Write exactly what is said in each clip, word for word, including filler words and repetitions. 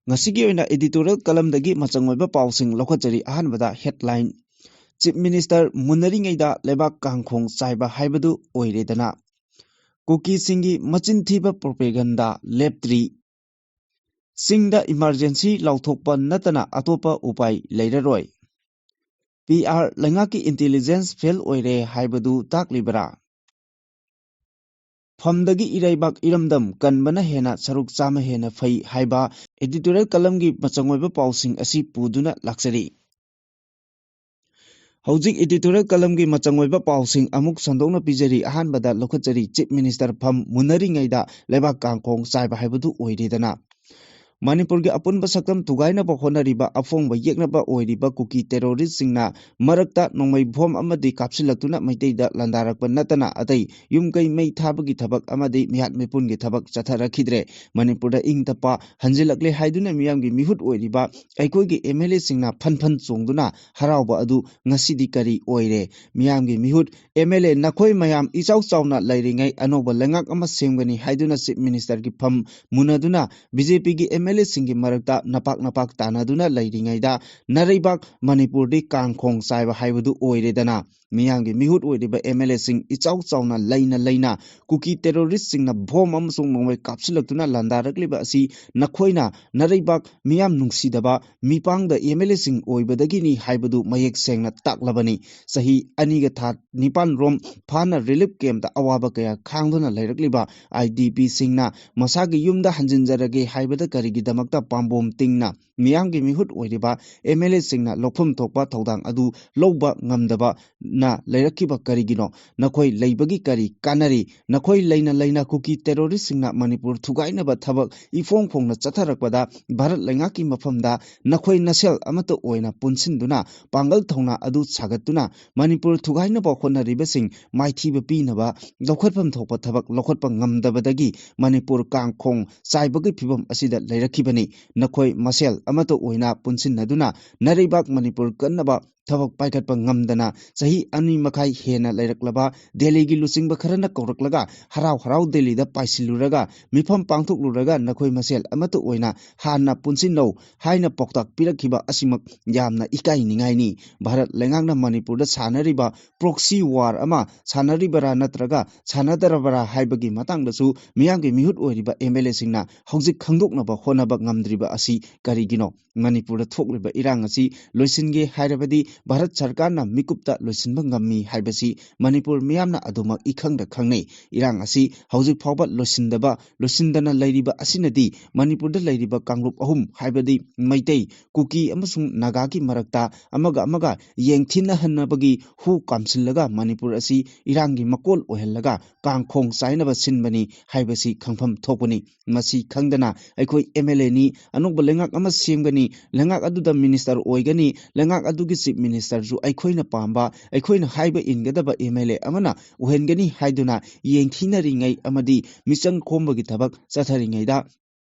ꯉꯁꯤꯒꯤ ꯑꯣꯏꯅ editorial columnꯗꯒꯤ ꯃꯆꯪ ꯑꯣꯏꯕ ꯄꯥꯎꯁꯤꯡ ꯂꯧꯈꯠꯆꯔꯤ꯫ ꯑꯍꯥꯟꯕꯗ headline, Chief Minister ꯃꯨꯟꯅꯔꯤꯉꯩꯗ ꯂꯩꯕꯥꯛ ꯀꯥꯡꯈꯣꯡ ꯆꯥꯏꯕ ꯍꯥꯏꯕꯗꯨ ꯑꯣꯏꯔꯦꯗꯅ꯫ ꯀꯨꯀꯤꯁꯤꯡꯒꯤ ꯃꯆꯤꯟ ꯊꯤꯕ propaganda ꯂꯦꯞꯇ꯭ꯔꯤ꯫ ꯆꯤꯡꯗ emergency ꯂꯥꯎꯊꯣꯛꯄ ꯅꯠꯇꯅ ꯑꯇꯣꯞꯄ ꯎꯄꯥꯏ ꯂꯩꯔꯔꯣꯏ꯫ PR ꯂꯩꯉꯥꯛꯀꯤ intelligence fail ꯑꯣꯏꯔꯦ ꯍꯥꯏꯕꯗꯨ ꯇꯥꯛꯂꯤꯕꯔꯥ? ꯐꯝꯗꯒꯤ ꯏꯔꯩꯕꯥꯛ ꯏꯔꯝꯗꯝ ꯀꯟꯕꯅ ꯍꯦꯟꯅ ꯁꯔꯨꯛ ꯆꯥꯝꯃ ꯍꯦꯟꯅ ꯐꯩ ꯍꯥꯏꯕ editorial columnꯒꯤ ꯃꯆꯪ ꯑꯣꯏꯕ ꯄꯥꯎꯁꯤꯡ ꯑꯁꯤ ꯄꯨꯗꯨꯅ ꯂꯥꯛꯆꯔꯤ꯫ ꯍꯧꯖꯤꯛ editorial columnꯒꯤ ꯃꯆꯪ ꯑꯣꯏꯕ ꯄꯥꯎꯁꯤꯡ ꯑꯃꯨꯛ ꯁꯟꯗꯣꯛꯅ ꯄꯤꯖꯔꯤ꯫ ꯑꯍꯥꯟꯕꯗ ꯂꯧꯈꯠꯆꯔꯤ, Chief Minister ꯐꯝ ꯃꯨꯟꯅꯔꯤꯉꯩꯗ ꯂꯩꯕꯥꯛ ꯀꯥꯡꯈꯣꯡ ꯆꯥꯏꯕ ꯍꯥꯏꯕꯗꯨ ꯑꯣꯏꯔꯦꯗꯅ꯫ ꯃꯅꯤꯄꯨꯔꯒꯤ ꯑꯄꯨꯟꯕ ꯁꯛꯇꯝ ꯊꯨꯒꯥꯏꯅꯕ ꯍꯣꯠꯅꯔꯤꯕ ꯑꯐꯣꯡꯕ ꯌꯦꯛꯅꯕ ꯑꯣꯏꯔꯤꯕ ꯀꯨꯀꯤ terroristꯁꯤꯡꯅ ꯃꯔꯛꯇ ꯅꯣꯡꯃꯩ ꯕꯣꯝ ꯑꯃꯗꯤ ꯀꯥꯞꯁꯤꯜꯂꯛꯇꯨꯅ ꯃꯩꯇꯩꯗ ꯂꯥꯟꯗꯥꯔꯛꯄ ꯅꯠꯇꯅ ꯑꯇꯩ ꯌꯨꯝ ꯀꯩ ꯃꯩ ꯊꯥꯕꯒꯤ ꯊꯕꯛ ꯑꯃꯗꯤ ꯃꯤꯍꯥꯠ ꯃꯤꯄꯨꯟꯒꯤ ꯊꯕꯛ ꯆꯠꯊꯔꯛꯈꯤꯗ꯭ꯔꯦ꯫ ꯃꯅꯤꯄꯨꯔꯗ ꯏꯪ ꯇꯞꯄ ꯍꯟꯖꯤꯜꯂꯛꯂꯦ ꯍꯥꯏꯗꯨꯅ ꯃꯤꯌꯥꯝꯒꯤ ꯃꯤꯍꯨꯠ ꯑꯣꯏꯔꯤꯕ ꯑꯩꯈꯣꯏꯒꯤ MLAꯁꯤꯡꯅ ꯐꯟ ꯐꯟ ꯆꯣꯡꯗꯨꯅ ꯍꯔꯥꯎꯕ ꯑꯗꯨ ꯉꯁꯤꯗꯤ ꯀꯔꯤ ꯑꯣꯏꯔꯦ? ꯃꯤꯌꯥꯝꯒꯤ ꯃꯤꯍꯨꯠ MLA ꯅꯈꯣꯏ ꯃꯌꯥꯝ ꯏꯆꯥꯎ ꯆꯥꯎꯅ ꯂꯩꯔꯤꯉꯩ ꯑꯅꯧꯕ ꯂꯩꯉꯥꯛ ꯑꯃ ꯁꯦꯝꯒꯅꯤ ꯍꯥꯏꯗꯨꯅ Chief Ministerꯒꯤ ꯐꯝ ꯃꯨꯟꯅꯗꯨꯅ BJPꯒꯤ MLAꯁꯤꯡꯒꯤ ꯃꯔꯛꯇ ꯅꯄꯥꯛ ꯅꯄꯥꯛ ꯇꯥꯟꯅꯗꯨꯅ ꯂꯩꯔꯤꯉꯩꯗ ꯅꯔꯩꯕꯥꯛ ꯃꯅꯤꯄꯨꯔꯗꯤ ꯀꯥꯡꯈꯣꯡ ꯆꯥꯏꯕ ꯍꯥꯏꯕꯗꯨ ꯑꯣꯏꯔꯦꯗꯅ꯫ ꯃꯤꯌꯥꯝꯒꯤ ꯃꯤꯍꯨꯠ ꯑꯣꯏꯔꯤꯕ MLAꯁꯤꯡ ꯏꯆꯥꯎ ꯆꯥꯎꯅ ꯂꯩꯅ ꯂꯩꯅ ꯀꯨꯀꯤ terroristꯁꯤꯡꯅ ꯕꯣꯝ ꯑꯃꯁꯨꯡ ꯅꯣꯡꯃꯩ ꯀꯥꯞꯁꯤꯜꯂꯛꯇꯨꯅ ꯂꯥꯟꯗꯥꯔꯛꯂꯤꯕ ꯑꯁꯤ ꯅꯈꯣꯏꯅ ꯅꯔꯩꯕꯥꯛ ꯃꯤꯌꯥꯝ ꯅꯨꯡꯁꯤꯗꯕ ꯃꯤꯄꯥꯡꯗ MLAꯁꯤꯡ ꯑꯣꯏꯕꯗꯒꯤꯅꯤ ꯍꯥꯏꯕꯗꯨ ꯃꯌꯦꯛ ꯁꯦꯡꯅ ꯇꯥꯛꯂꯕꯅꯤ꯫ ꯆꯍꯤ ꯑꯅꯤꯒ ꯊꯥ ꯅꯤꯄꯥꯟ ꯔꯣꯝ ꯐꯥꯅ relief campꯇ ꯑꯋꯥꯕ ꯀꯌꯥ ꯈꯥꯡꯗꯨꯅ ꯂꯩꯔꯛꯂꯤꯕ IDPꯁꯤꯡꯅ ꯃꯁꯥꯒꯤ ꯌꯨꯝꯗ ꯍꯟꯖꯤꯟꯖꯔꯒꯦ ꯍꯥꯏꯕꯗ ꯀꯔꯤꯒꯤꯗꯃꯛꯇ ꯄꯥꯝꯕꯣꯝ ꯇꯤꯡꯅ ꯃꯤꯌꯥꯝꯒꯤ ꯃꯤꯍꯨꯠ ꯑꯣꯏꯔꯤꯕ MLAꯁꯤꯡꯅ ꯂꯧꯐꯝ ꯊꯣꯛꯄ ꯊꯧꯗꯥꯡ ꯑꯗꯨ ꯂꯧꯕ ꯉꯝꯗꯕꯅ ꯂꯩꯔꯛꯈꯤꯕ ꯀꯔꯤꯒꯤꯅꯣ? ꯅꯈꯣꯏ ꯂꯩꯕꯒꯤ ꯀꯔꯤ ꯀꯥꯟꯅꯔꯤ? ꯅꯈꯣꯏ ꯂꯩꯅ ꯂꯩꯅ ꯀꯨꯀꯤ terroristꯁꯤꯡꯅ ꯃꯅꯤꯄꯨꯔ ꯊꯨꯒꯥꯏꯅꯕ ꯊꯕꯛ ꯏꯐꯣꯡ ꯐꯣꯡꯅ ꯆꯠꯊꯔꯛꯄꯗ ꯚꯥꯔꯠ ꯂꯩꯉꯥꯛꯀꯤ ꯃꯐꯝꯗ ꯅꯈꯣꯏ ꯅꯁꯦꯜ ꯑꯃꯠꯇ ꯑꯣꯏꯅ ꯄꯨꯟꯁꯤꯟꯗꯨꯅ ꯄꯥꯡꯒꯜ ꯊꯧꯅꯥ ꯑꯗꯨ ꯁꯥꯒꯠꯇꯨꯅ ꯃꯅꯤꯄꯨꯔ ꯊꯨꯒꯥꯏꯅꯕ ꯍꯣꯠꯅꯔꯤꯕꯁꯤꯡ ꯃꯥꯏꯊꯤꯕ ꯄꯤꯅꯕ ꯂꯧꯈꯠꯐꯝ ꯊꯣꯛꯄ ꯊꯕꯛ ꯂꯧꯈꯠꯄ ꯉꯝꯗꯕꯗꯒꯤ ꯃꯅꯤꯄꯨꯔ ꯀꯥꯡꯈꯣꯡ ꯆꯥꯏꯕꯒꯤ ꯐꯤꯚꯝ ꯑꯁꯤꯗ ꯂꯩꯔꯛꯈꯤꯕꯅꯤ꯫ ꯅꯈꯣꯏ ꯃꯁꯦꯜ ꯑꯃꯠꯇ ꯑꯣꯏꯅ ꯄꯨꯟꯁꯤꯟꯅꯗꯨꯅ ꯅꯔꯩꯕꯥꯛ ꯃꯅꯤꯄꯨꯔ ꯀꯟꯅꯕ ꯊꯕꯛ ꯄꯥꯏꯈꯠꯄ ꯉꯝꯗꯅ ꯆꯍꯤ ꯑꯅꯤ ꯃꯈꯥꯏ ꯍꯦꯟꯅ ꯂꯩꯔꯛꯂꯕ ꯗꯦꯜꯂꯤꯒꯤ ꯂꯨꯆꯤꯡꯕ ꯈꯔꯅ ꯀꯧꯔꯛꯂꯒ ꯍꯔꯥꯎ ꯍꯔꯥꯎ ꯗꯦꯜꯂꯤꯗ ꯄꯥꯏꯁꯤꯜꯂꯨꯔꯒ ꯃꯤꯐꯝ ꯄꯥꯡꯊꯣꯛꯂꯨꯔꯒ ꯅꯈꯣꯏ ꯃꯁꯦꯜ ꯑꯃꯠꯇ ꯑꯣꯏꯅ ꯍꯥꯟꯅ ꯄꯨꯟꯁꯤꯟꯅꯧ ꯍꯥꯏꯅ ꯄꯥꯎꯇꯥꯛ ꯄꯤꯔꯛꯈꯤꯕ ꯑꯁꯤꯃꯛ ꯌꯥꯝꯅ ꯏꯀꯥꯏꯅꯤꯡꯉꯥꯏꯅꯤ꯫ ꯚꯥꯔꯠ ꯂꯩꯉꯥꯛꯅ ꯃꯅꯤꯄꯨꯔꯗ ꯁꯥꯟꯅꯔꯤꯕ ꯄ꯭ꯔꯣꯛꯁꯤ ꯋꯥꯔ ꯑꯃ ꯁꯥꯟꯅꯔꯤꯕꯔꯥ ꯅꯠꯇ꯭ꯔꯒ ꯁꯥꯟꯅꯗ꯭ꯔꯕꯔꯥ ꯍꯥꯏꯕꯒꯤ ꯃꯇꯥꯡꯗꯁꯨ ꯃꯤꯌꯥꯝꯒꯤ ꯃꯤꯍꯨꯠ ꯑꯣꯏꯔꯤꯕ ꯑꯦꯝ ꯑꯦꯜ ꯑꯦꯁꯤꯡꯅ ꯍꯧꯖꯤꯛ ꯈꯪꯗꯣꯛꯅꯕ ꯍꯣꯠꯅꯕ ꯉꯝꯗ꯭ꯔꯤꯕ ꯑꯁꯤ ꯀꯔꯤꯒꯤꯅꯣ? ꯃꯅꯤꯄꯨꯔꯗ ꯊꯣꯛꯂꯤꯕ ꯏꯔꯥꯡ ꯑꯁꯤ ꯂꯣꯏꯁꯤꯟꯒꯦ ꯍꯥꯏꯔꯕꯗꯤ ꯚꯥꯔꯠ ꯁꯔꯀꯥꯔꯅ ꯃꯤꯀꯨꯞꯇ ꯂꯣꯏꯁꯤꯟꯕ ꯉꯝꯃꯤ ꯍꯥꯏꯕꯁꯤ ꯃꯅꯤꯄꯨꯔ ꯃꯤꯌꯥꯝꯅ ꯑꯗꯨꯃꯛ ꯏꯈꯪꯗ ꯈꯪꯅꯩ꯫ ꯏꯔꯥꯡ ꯑꯁꯤ ꯍꯧꯖꯤꯛ ꯐꯥꯎꯕ ꯂꯣꯏꯁꯤꯟꯗꯕ, ꯂꯣꯏꯁꯤꯟꯗꯅ ꯂꯩꯔꯤꯕ ꯑꯁꯤꯅꯗꯤ ꯃꯅꯤꯄꯨꯔꯗ ꯂꯩꯔꯤꯕ ꯀꯥꯡꯂꯨꯞ ꯑꯍꯨꯝ, ꯍꯥꯏꯕꯗꯤ ꯃꯩꯇꯩ, ꯀꯨꯀꯤ ꯑꯃꯁꯨꯡ ꯅꯥꯒꯥꯒꯤ ꯃꯔꯛꯇ ꯑꯃꯒ ꯑꯃꯒ ꯌꯦꯡꯊꯤꯅꯍꯟꯅꯕꯒꯤ ꯍꯨ ꯀꯥꯝꯁꯤꯜꯂꯒ ꯃꯅꯤꯄꯨꯔ ꯑꯁꯤ ꯏꯔꯥꯡꯒꯤ ꯃꯀꯣꯜ ꯑꯣꯏꯍꯜꯂꯒ ꯀꯥꯡꯈꯣꯡ ꯆꯥꯏꯅꯕ ꯁꯤꯟꯕꯅꯤ ꯍꯥꯏꯕꯁꯤ ꯈꯪꯐꯝ ꯊꯣꯛꯄꯅꯤ꯫ ꯃꯁꯤ ꯈꯪꯗꯅ ꯑꯩꯈꯣꯏ ꯑꯦꯝ ꯑꯦꯜ ꯑꯦꯅꯤ, ꯑꯅꯧꯕ ꯂꯩꯉꯥꯛ ꯑꯃ ꯁꯦꯝꯒꯅꯤ, ꯂꯩꯉꯥꯛ ꯑꯗꯨꯗ ꯃꯤꯅꯤꯁꯇꯔ ꯑꯣꯏꯒꯅꯤ, ꯂꯩꯉꯥꯛ ꯑꯗꯨꯒꯤ ꯆꯤꯐ ꯃꯤꯅꯤꯁꯇꯔꯁꯨ ꯑꯩꯈꯣꯏꯅ ꯄꯥꯝꯕ, ꯑꯩꯈꯣꯏꯅ ꯍꯥꯏꯕ ꯏꯟꯒꯗꯕ ꯑꯦꯝ ꯑꯦꯜ ꯑꯦ ꯑꯃꯅ ꯑꯣꯏꯍꯟꯒꯅꯤ ꯍꯥꯏꯗꯨꯅ ꯌꯦꯡꯊꯤꯅꯔꯤꯉꯩ ꯑꯃꯗꯤ ꯃꯤꯆꯪ ꯈꯣꯝꯕꯒꯤ ꯊꯕꯛ ꯆꯠꯊꯔꯤꯉꯩꯗ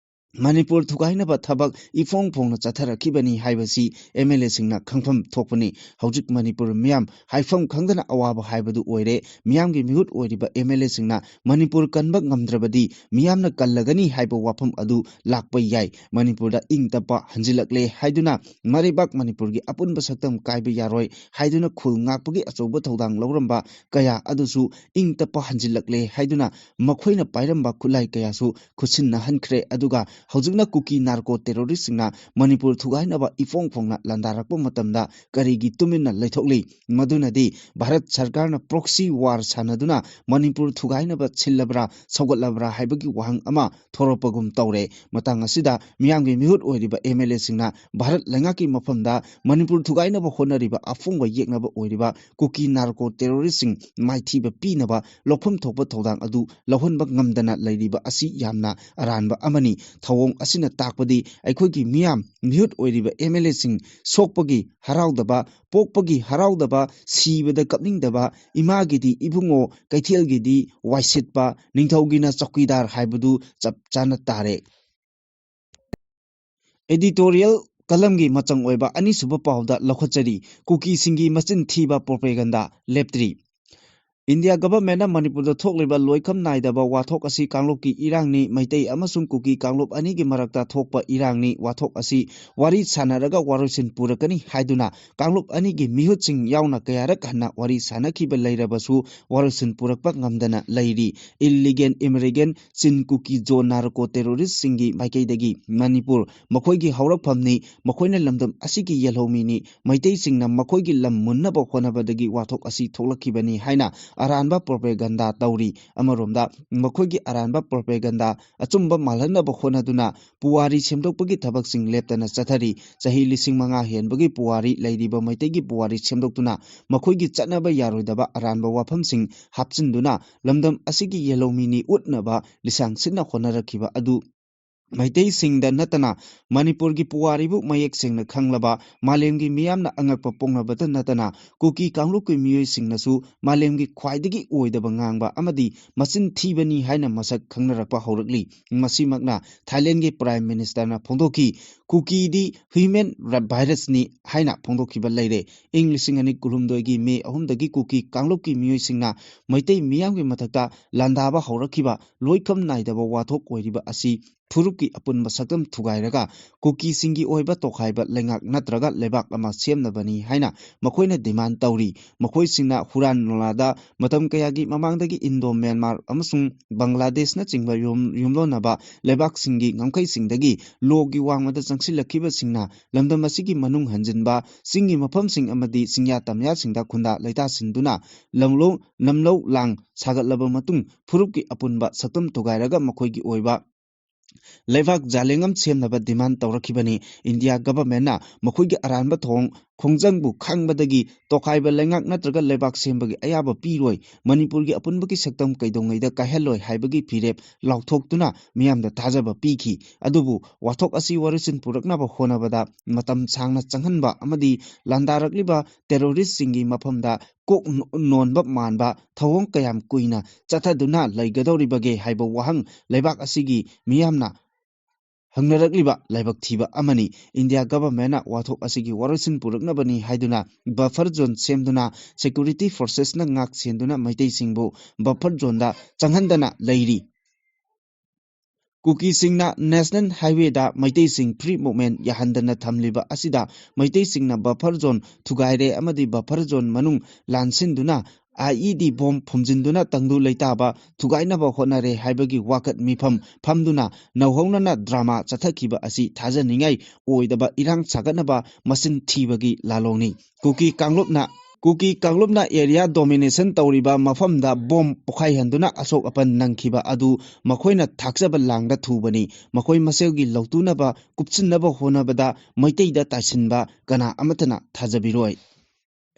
ꯃꯅꯤꯄꯨꯔ ꯊꯨꯒꯥꯏꯅꯕ ꯊꯕꯛ ꯏꯐꯣꯡ ꯐꯣꯡꯅ ꯆꯠꯊꯔꯛꯈꯤꯕꯅꯤ ꯍꯥꯏꯕꯁꯤ ꯑꯦꯝ ꯑꯦꯜ ꯑꯦꯁꯤꯡꯅ ꯈꯪꯐꯝ ꯊꯣꯛꯄꯅꯤ꯫ ꯍꯧꯖꯤꯛ ꯃꯅꯤꯄꯨꯔ ꯃꯤꯌꯥꯝ ꯍꯥꯏꯐꯝ ꯈꯪꯗꯅ ꯑꯋꯥꯕ ꯍꯥꯏꯕꯗꯨ ꯑꯣꯏꯔꯦ꯫ ꯃꯤꯌꯥꯝꯒꯤ ꯃꯤꯍꯨꯠ ꯑꯣꯏꯔꯤꯕ ꯑꯦꯝ ꯑꯦꯜ ꯑꯦꯁꯤꯡꯅ ꯃꯅꯤꯄꯨꯔ ꯀꯟꯕ ꯉꯝꯗ꯭ꯔꯕꯗꯤ ꯃꯤꯌꯥꯝꯅ ꯀꯜꯂꯒꯅꯤ ꯍꯥꯏꯕ ꯋꯥꯐꯝ ꯑꯗꯨ ꯂꯥꯛꯄ ꯌꯥꯏ꯫ ꯃꯅꯤꯄꯨꯔꯗ ꯏꯪ ꯇꯞꯄ ꯍꯟꯖꯤꯜꯂꯛꯂꯦ ꯍꯥꯏꯗꯨꯅ ꯃꯔꯩꯕꯥꯛ ꯃꯅꯤꯄꯨꯔꯒꯤ ꯑꯄꯨꯟꯕ ꯁꯛꯇꯝ ꯀꯥꯏꯕ ꯌꯥꯔꯣꯏ ꯍꯥꯏꯗꯨꯅ ꯈꯨꯜ ꯉꯥꯛꯄꯒꯤ ꯑꯆꯧꯕ ꯊꯧꯗꯥꯡ ꯂꯧꯔꯝꯕ ꯀꯌꯥ ꯑꯗꯨꯁꯨ ꯏꯪ ꯇꯞꯄ ꯍꯟꯖꯤꯜꯂꯛꯂꯦ ꯍꯥꯏꯗꯨꯅ ꯃꯈꯣꯏꯅ ꯄꯥꯏꯔꯝꯕ ꯈꯨꯠꯂꯥꯏ ꯀꯌꯥꯁꯨ ꯈꯨꯠꯁꯤꯟꯅꯍꯟꯈ꯭ꯔꯦ꯫ ꯑꯗꯨꯒ ꯍꯧꯖꯤꯛꯅ ꯀꯨꯀꯤ ꯅꯥꯔꯀꯣ ꯇꯦꯔꯣꯔꯤꯁꯁꯤꯡꯅ ꯃꯅꯤꯄꯨꯔ ꯊꯨꯒꯥꯏꯅꯕ ꯏꯐꯣꯡ ꯐꯣꯡꯅ ꯂꯥꯟꯗꯥꯔꯛꯄ ꯃꯇꯝꯗ ꯀꯔꯤꯒꯤ ꯇꯨꯃꯤꯟꯅ ꯂꯩꯊꯣꯛꯂꯤ? ꯃꯗꯨꯅꯗꯤ ꯚꯥꯔꯠ ꯁꯔꯀꯥꯔꯅ ꯄ꯭ꯔꯣꯛꯁꯤ ꯋꯥꯔ ꯁꯥꯟꯅꯗꯨꯅ ꯃꯅꯤꯄꯨꯔ ꯊꯨꯒꯥꯏꯅꯕ ꯁꯤꯜꯂꯕ꯭ꯔꯥ, ꯁꯧꯒꯠꯂꯕ꯭ꯔꯥ ꯍꯥꯏꯕꯒꯤ ꯋꯥꯍꯪ ꯑꯃ ꯊꯣꯔꯛꯄꯒꯨꯝ ꯇꯧꯔꯦ꯫ ꯃꯇꯥꯡ ꯑꯁꯤꯗ ꯃꯤꯌꯥꯝꯒꯤ ꯃꯤꯍꯨꯠ ꯑꯣꯏꯔꯤꯕ ꯑꯦꯝ ꯑꯦꯜ ꯑꯦꯁꯤꯡꯅ ꯚꯥꯔꯠ ꯂꯩꯉꯥꯛꯀꯤ ꯃꯐꯝꯗ ꯃꯅꯤꯄꯨꯔ ꯊꯨꯒꯥꯏꯅꯕ ꯍꯣꯠꯅꯔꯤꯕ ꯑꯐꯣꯡꯕ ꯌꯦꯛꯅꯕ ꯑꯣꯏꯔꯤꯕ ꯀꯨꯀꯤ ꯅꯥꯔꯀꯣ ꯇꯦꯔꯣꯔꯤꯁꯁꯤꯡ ꯃꯥꯏꯊꯤꯕ ꯄꯤꯅꯕ ꯂꯧꯐꯝ ꯊꯣꯛꯄ ꯊꯧꯗꯥꯡ ꯑꯗꯨ ꯂꯧꯍꯟꯕ ꯉꯝꯗꯅ ꯂꯩꯔꯤꯕ ꯑꯁꯤ ꯌꯥꯝꯅ ꯑꯔꯥꯟꯕ ꯑꯃꯅꯤ꯫ ꯊꯧꯑꯣꯡ ꯑꯁꯤꯅ ꯇꯥꯛꯄꯗꯤ ꯑꯩꯈꯣꯏꯒꯤ ꯃꯤꯌꯥꯝ, ꯃꯤꯍꯨꯠ ꯑꯣꯏꯔꯤꯕ ꯑꯦꯝ ꯑꯦꯜ ꯑꯦꯁꯤꯡ ꯁꯣꯛꯄꯒꯤ ꯍꯔꯥꯎꯗꯕ, ꯄꯣꯛꯄꯒꯤ ꯍꯔꯥꯎꯗꯕ, ꯁꯤꯕꯗ ꯀꯞꯅꯤꯡꯗꯕ, ꯏꯃꯥꯒꯤꯗꯤ ꯏꯕꯨꯡꯉꯣ, ꯀꯩꯊꯦꯜꯒꯤꯗꯤ ꯋꯥꯏꯁꯤꯠꯄ, ꯅꯤꯡꯊꯧꯒꯤꯅ ꯆꯧꯀꯤꯗꯥꯔ ꯍꯥꯏꯕꯗꯨ ꯆꯞ ꯆꯥꯅ ꯇꯥꯔꯦ꯫ Editorial ꯀꯂꯝꯒꯤ ꯃꯆꯪ ꯑꯣꯏꯕ ꯑꯅꯤꯁꯨꯕ ꯄꯥꯎꯗ ꯂꯧꯈꯠꯆꯔꯤ꯫ ꯀꯨꯀꯤꯁꯤꯡꯒꯤ ꯃꯆꯤꯟ ꯊꯤꯕ propaganda ꯂꯦꯞꯇ꯭ꯔꯤ꯫ ꯏꯟꯗꯤꯌꯥ ꯒꯚꯔꯟꯃꯦꯟꯠꯅ ꯃꯅꯤꯄꯨꯔꯗ ꯊꯣꯛꯂꯤꯕ ꯂꯣꯏꯈꯝ ꯅꯥꯏꯗꯕ ꯋꯥꯊꯣꯛ ꯑꯁꯤ ꯀꯥꯡꯂꯨꯞꯀꯤ ꯏꯔꯥꯡꯅꯤ, ꯃꯩꯇꯩ ꯑꯃꯁꯨꯡ ꯀꯨꯀꯤ ꯀꯥꯡꯂꯨꯞ ꯑꯅꯤꯒꯤ ꯃꯔꯛꯇ ꯊꯣꯛꯄ ꯏꯔꯥꯡꯅꯤ, ꯋꯥꯊꯣꯛ ꯑꯁꯤ ꯋꯥꯔꯤ ꯁꯥꯟꯅꯔꯒ ꯋꯥꯔꯣꯏꯁꯤꯟ ꯄꯨꯔꯛꯀꯅꯤ ꯍꯥꯏꯗꯨꯅ ꯀꯥꯡꯂꯨꯞ ꯑꯅꯤꯒꯤ ꯃꯤꯍꯨꯠꯁꯤꯡ ꯌꯥꯎꯅ ꯀꯌꯥꯔꯛ ꯍꯟꯅ ꯋꯥꯔꯤ ꯁꯥꯟꯅꯈꯤꯕ ꯂꯩꯔꯕꯁꯨ ꯋꯥꯔꯣꯏꯁꯤꯟ ꯄꯨꯔꯛꯄ ꯉꯝꯗꯅ ꯂꯩꯔꯤ꯫ Illegal immigrant, ꯆꯤꯟ ꯀꯨꯀꯤ ꯖꯣ narco terroristꯁꯤꯡꯒꯤ ꯃꯥꯏꯀꯩꯗꯒꯤ ꯃꯅꯤꯄꯨꯔ ꯃꯈꯣꯏꯒꯤ ꯍꯧꯔꯛꯐꯝꯅꯤ, ꯃꯈꯣꯏꯅ ꯂꯝꯗꯝ ꯑꯁꯤꯒꯤ ꯌꯦꯜꯍꯧꯃꯤꯅꯤ, ꯃꯩꯇꯩꯁꯤꯡꯅ ꯃꯈꯣꯏꯒꯤ ꯂꯝ ꯃꯨꯟꯅꯕ ꯍꯣꯠꯅꯕꯗꯒꯤ ꯋꯥꯊꯣꯛ ꯑꯁꯤ ꯊꯣꯛꯂꯛꯈꯤꯕꯅꯤ ꯍꯥꯏꯅ ꯑꯔꯥꯟꯕ propaganda ꯇꯧꯔꯤ꯫ ꯑꯃꯔꯣꯝꯗ ꯃꯈꯣꯏꯒꯤ ꯑꯔꯥꯟꯕ propaganda ꯑꯆꯨꯝꯕ ꯃꯥꯜꯍꯟꯅꯕ ꯍꯣꯠꯅꯗꯨꯅ ꯄꯨꯋꯥꯔꯤ ꯁꯦꯝꯗꯣꯛꯄꯒꯤ ꯊꯕꯛꯁꯤꯡ ꯂꯦꯞꯇꯅ ꯆꯠꯊꯔꯤ꯫ ꯆꯍꯤ ꯂꯤꯁꯤꯡ ꯃꯉꯥ ꯍꯦꯟꯕꯒꯤ ꯄꯨꯋꯥꯔꯤ ꯂꯩꯔꯤꯕ ꯃꯩꯇꯩꯒꯤ ꯄꯨꯋꯥꯔꯤ ꯁꯦꯝꯗꯣꯛꯇꯨꯅ ꯃꯈꯣꯏꯒꯤ ꯆꯠꯅꯕ ꯌꯥꯔꯣꯏꯗꯕ ꯑꯔꯥꯟꯕ ꯋꯥꯐꯝꯁꯤꯡ ꯍꯥꯞꯆꯤꯟꯗꯨꯅ ꯂꯝꯗꯝ ꯑꯁꯤꯒꯤ ꯌꯦꯜꯍꯧꯃꯤꯅꯤ ꯎꯠꯅꯕ ꯂꯤꯁꯥꯡ ꯁꯤꯠꯅ ꯍꯣꯠꯅꯔꯛꯈꯤꯕ ꯑꯗꯨ ꯃꯩꯇꯩꯁꯤꯡꯗ ꯅꯠꯇꯅ ꯃꯅꯤꯄꯨꯔꯒꯤ ꯄꯨꯋꯥꯔꯤꯕꯨ ꯃꯌꯦꯛ ꯁꯦꯡꯅ ꯈꯪꯂꯕ ꯃꯥꯂꯦꯝꯒꯤ ꯃꯤꯌꯥꯝꯅ ꯑꯉꯛꯄ ꯄꯣꯛꯅꯕꯇ ꯅꯠꯇꯅ ꯀꯨꯀꯤ ꯀꯥꯡꯂꯨꯞꯀꯤ ꯃꯤꯑꯣꯏꯁꯤꯡꯅꯁꯨ ꯃꯥꯂꯦꯝꯒꯤ ꯈ꯭ꯋꯥꯏꯗꯒꯤ ꯑꯣꯏꯗꯕ ꯉꯥꯡꯕ ꯑꯃꯗꯤ ꯃꯆꯤꯟ ꯊꯤꯕꯅꯤ ꯍꯥꯏꯅ ꯃꯁꯛ ꯈꯪꯅꯔꯛꯄ ꯍꯧꯔꯛꯂꯤ꯫ ꯃꯁꯤꯃꯛꯅ ꯊꯥꯏꯂꯦꯟꯒꯤ Prime Ministerꯅ ꯐꯣꯡꯗꯣꯛꯈꯤ, "ꯀꯨꯀꯤꯗꯤ human virusꯅꯤ" ꯍꯥꯏꯅ ꯐꯣꯡꯗꯣꯛꯈꯤꯕ ꯂꯩꯔꯦ꯫ ꯏꯪ ꯂꯤꯁꯤꯡ ꯑꯅꯤ ꯀꯨꯟꯍꯨꯝꯗꯣꯏꯒꯤ ꯃꯦ ꯑꯍꯨꯝꯗꯒꯤ ꯀꯨꯀꯤ ꯀꯥꯡꯂꯨꯞꯀꯤ ꯃꯤꯑꯣꯏꯁꯤꯡꯅ ꯃꯩꯇꯩ ꯃꯤꯌꯥꯝꯒꯤ ꯃꯊꯛꯇ ꯂꯥꯟꯗꯥꯕ ꯍꯧꯔꯛꯈꯤꯕ ꯂꯣꯏꯈꯝ ꯅꯥꯏꯗꯕ ꯋꯥꯊꯣꯛ ꯑꯣꯏꯔꯤꯕ ꯑꯁꯤ ꯐꯨꯔꯨꯞꯀꯤ ꯑꯄꯨꯟꯕ ꯁꯛꯇꯝ ꯊꯨꯒꯥꯏꯔꯒ ꯀꯨꯀꯤꯁꯤꯡꯒꯤ ꯑꯣꯏꯕ ꯇꯣꯈꯥꯏꯕ ꯂꯩꯉꯥꯛ ꯅꯠꯇ꯭ꯔꯒ ꯂꯩꯕꯥꯛ ꯑꯃ ꯁꯦꯝꯅꯕꯅꯤ ꯍꯥꯏꯅ ꯃꯈꯣꯏꯅ demand ꯇꯧꯔꯤ꯫ ꯃꯈꯣꯏꯁꯤꯡꯅ ꯍꯨꯔꯥꯟ ꯂꯣꯂꯥꯗ ꯃꯇꯝ ꯀꯌꯥꯒꯤ ꯃꯃꯥꯡꯗꯒꯤ ꯏꯟꯗꯣ ꯃ꯭ꯌꯥꯟꯃꯥꯔ ꯑꯃꯁꯨꯡ ꯕꯪꯒ꯭ꯂꯥꯗꯦꯁꯅꯆꯤꯡꯕ ꯌꯨꯝ-, ꯌꯨꯝꯂꯣꯟꯅꯕ ꯂꯩꯕꯥꯛꯁꯤꯡꯒꯤ ꯉꯝꯈꯩꯁꯤꯡꯗꯒꯤ ꯂꯣꯒꯤ ꯋꯥꯡꯃꯗ ꯆꯪꯁꯤꯜꯂꯛꯈꯤꯕꯁꯤꯡꯅ ꯂꯝꯗꯝ ꯑꯁꯤꯒꯤ ꯃꯅꯨꯡ ꯍꯟꯖꯤꯟꯕ, ꯆꯤꯡꯒꯤ ꯃꯐꯝꯁꯤꯡ ꯑꯃꯗꯤ ꯆꯤꯡꯌꯥ ꯇꯝꯌꯥꯁꯤꯡꯗ ꯈꯨꯟꯗꯥ ꯂꯩꯇꯥꯁꯤꯟꯗꯨꯅ ꯂꯝꯂꯧ-, ꯂꯝꯂꯧ ꯂꯥꯡ ꯁꯥꯒꯠꯂꯕ ꯃꯇꯨꯡ ꯐꯨꯔꯨꯞꯀꯤ ꯑꯄꯨꯟꯕ ꯁꯛꯇꯝ ꯊꯨꯒꯥꯏꯔꯒ ꯃꯈꯣꯏꯒꯤ ꯑꯣꯏꯕ ꯂꯩꯕꯥꯛ ꯖꯥꯂꯦꯡꯉꯝ ꯁꯦꯝꯅꯕ demand ꯇꯧꯔꯛꯈꯤꯕꯅꯤ꯫ ꯏꯟꯗꯤꯌꯥ ꯒꯚꯔꯟꯃꯦꯟꯠꯅ ꯃꯈꯣꯏꯒꯤ ꯑꯔꯥꯟꯕ ꯊꯧꯑꯣꯡ ꯈꯣꯡꯖꯪꯕꯨ ꯈꯪꯕꯗꯒꯤ ꯇꯣꯈꯥꯏꯕ ꯂꯩꯉꯥꯛ ꯅꯠꯇ꯭ꯔꯒ ꯂꯩꯕꯥꯛ ꯁꯦꯝꯕꯒꯤ ꯑꯌꯥꯕ ꯄꯤꯔꯣꯏ, ꯃꯅꯤꯄꯨꯔꯒꯤ ꯑꯄꯨꯟꯕꯒꯤ ꯁꯛꯇꯝ ꯀꯩꯗꯧꯉꯩꯗ ꯀꯥꯏꯍꯜꯂꯣꯏ ꯍꯥꯏꯕꯒꯤ ꯐꯤꯔꯦꯞ ꯂꯥꯎꯊꯣꯛꯇꯨꯅ ꯃꯤꯌꯥꯝꯗ ꯊꯥꯖꯕ ꯄꯤꯈꯤ꯫ ꯑꯗꯨꯕꯨ ꯋꯥꯊꯣꯛ ꯑꯁꯤ ꯋꯥꯔꯣꯏꯁꯤꯟ ꯄꯨꯔꯛꯅꯕ ꯍꯣꯠꯅꯕꯗ ꯃꯇꯝ ꯁꯥꯡꯅ ꯆꯪꯍꯟꯕ ꯑꯃꯗꯤ ꯂꯥꯟꯗꯥꯔꯛꯂꯤꯕ terroristꯁꯤꯡꯒꯤ ꯃꯐꯝꯗ ꯀꯣꯛ ꯅꯣ-, ꯅꯣꯟꯕ ꯃꯥꯟꯕ ꯊꯧꯑꯣꯡ ꯀꯌꯥꯝ ꯀꯨꯏꯅ ꯆꯠꯊꯗꯨꯅ ꯂꯩꯒꯗꯧꯔꯤꯕꯒꯦ ꯍꯥꯏꯕ ꯋꯥꯍꯪ ꯂꯩꯕꯥꯛ ꯑꯁꯤꯒꯤ ꯃꯤꯌꯥꯝꯅ ꯍꯪꯅꯔꯛꯂꯤꯕ ꯂꯥꯏꯕꯛ ꯊꯤꯕ ꯑꯃꯅꯤ꯫ ꯏꯟꯗꯤꯌꯥ ꯒꯚꯔꯟꯃꯦꯟꯠꯅ ꯋꯥꯊꯣꯛ ꯑꯁꯤꯒꯤ ꯋꯥꯔꯣꯏꯁꯤꯟ ꯄꯨꯔꯛꯅꯕꯅꯤ ꯍꯥꯏꯗꯨꯅ ꯕꯐꯔ ꯖꯣꯟ ꯁꯦꯝꯗꯨꯅ ꯁꯦꯀ꯭ꯌꯨꯔꯤꯇꯤ ꯐꯣꯔꯁꯦꯁꯅ ꯉꯥꯛ ꯁꯦꯟꯗꯨꯅ ꯃꯩꯇꯩꯁꯤꯡꯕꯨ ꯕꯐꯔ ꯖꯣꯟꯗ ꯆꯪꯍꯟꯗꯅ ꯂꯩꯔꯤ꯫ ꯀꯨꯀꯤꯁꯤꯡꯅ ꯅꯦꯁꯅꯦꯜ ꯍꯥꯏꯋꯦꯗ ꯃꯩꯇꯩꯁꯤꯡ ꯐ꯭ꯔꯤ ꯃꯨꯚꯃꯦꯟꯠ ꯌꯥꯍꯟꯗꯅ ꯊꯝꯂꯤꯕ ꯑꯁꯤꯗ ꯃꯩꯇꯩꯁꯤꯡꯅ ꯕꯐꯔ ꯖꯣꯟ ꯊꯨꯒꯥꯏꯔꯦ ꯑꯃꯗꯤ ꯕꯐꯔ ꯖꯣꯟ ꯃꯅꯨꯡ ꯂꯥꯟꯁꯤꯟꯗꯨꯅ ꯑꯥꯏ ꯏ ꯗꯤ ꯕꯣꯝ ꯐꯨꯝꯖꯤꯟꯗꯨꯅ ꯇꯪꯗꯨ ꯂꯩꯇꯥꯕ ꯊꯨꯒꯥꯏꯅꯕ ꯍꯣꯠꯅꯔꯦ ꯍꯥꯏꯕꯒꯤ ꯋꯥꯀꯠ ꯃꯤꯐꯝ ꯐꯝꯗꯨꯅ ꯅꯧꯍꯧꯅꯅ ꯗ꯭ꯔꯃꯥ ꯆꯠꯊꯈꯤꯕ ꯑꯁꯤ ꯊꯥꯖꯅꯤꯡꯉꯥꯏ ꯑꯣꯏꯗꯕ ꯏꯔꯥꯡ ꯁꯥꯒꯠꯅꯕ ꯃꯆꯤꯟ ꯊꯤꯕꯒꯤ ꯂꯥꯂꯣꯡꯅꯤ꯫ ꯀꯨꯀꯤ ꯀꯥꯡꯂꯨꯞꯅ ꯀꯨꯀꯤ ꯀꯥꯡꯂꯨꯞꯅ ꯑꯦꯔꯤꯌꯥ ꯗꯣꯃꯤꯅꯦꯁꯟ ꯇꯧꯔꯤꯕ ꯃꯐꯝꯗ ꯕꯣꯝ ꯄꯣꯈꯥꯏꯍꯟꯗꯨꯅ ꯑꯁꯣꯛ ꯑꯄꯟ ꯅꯪꯈꯤꯕ ꯑꯗꯨ ꯃꯈꯣꯏꯅ ꯊꯥꯛꯆꯕ ꯂꯥꯡꯗ ꯊꯨꯕꯅꯤ꯫ ꯃꯈꯣꯏ ꯃꯁꯦꯜꯒꯤ ꯂꯧꯇꯨꯅꯕ ꯀꯨꯞꯁꯤꯟꯅꯕ ꯍꯣꯠꯅꯕꯗ ꯃꯩꯇꯩꯗ ꯇꯥꯏꯁꯤꯟꯕ ꯀꯅꯥ ꯑꯃꯠꯇꯅ ꯊꯥꯖꯕꯤꯔꯣꯏ꯫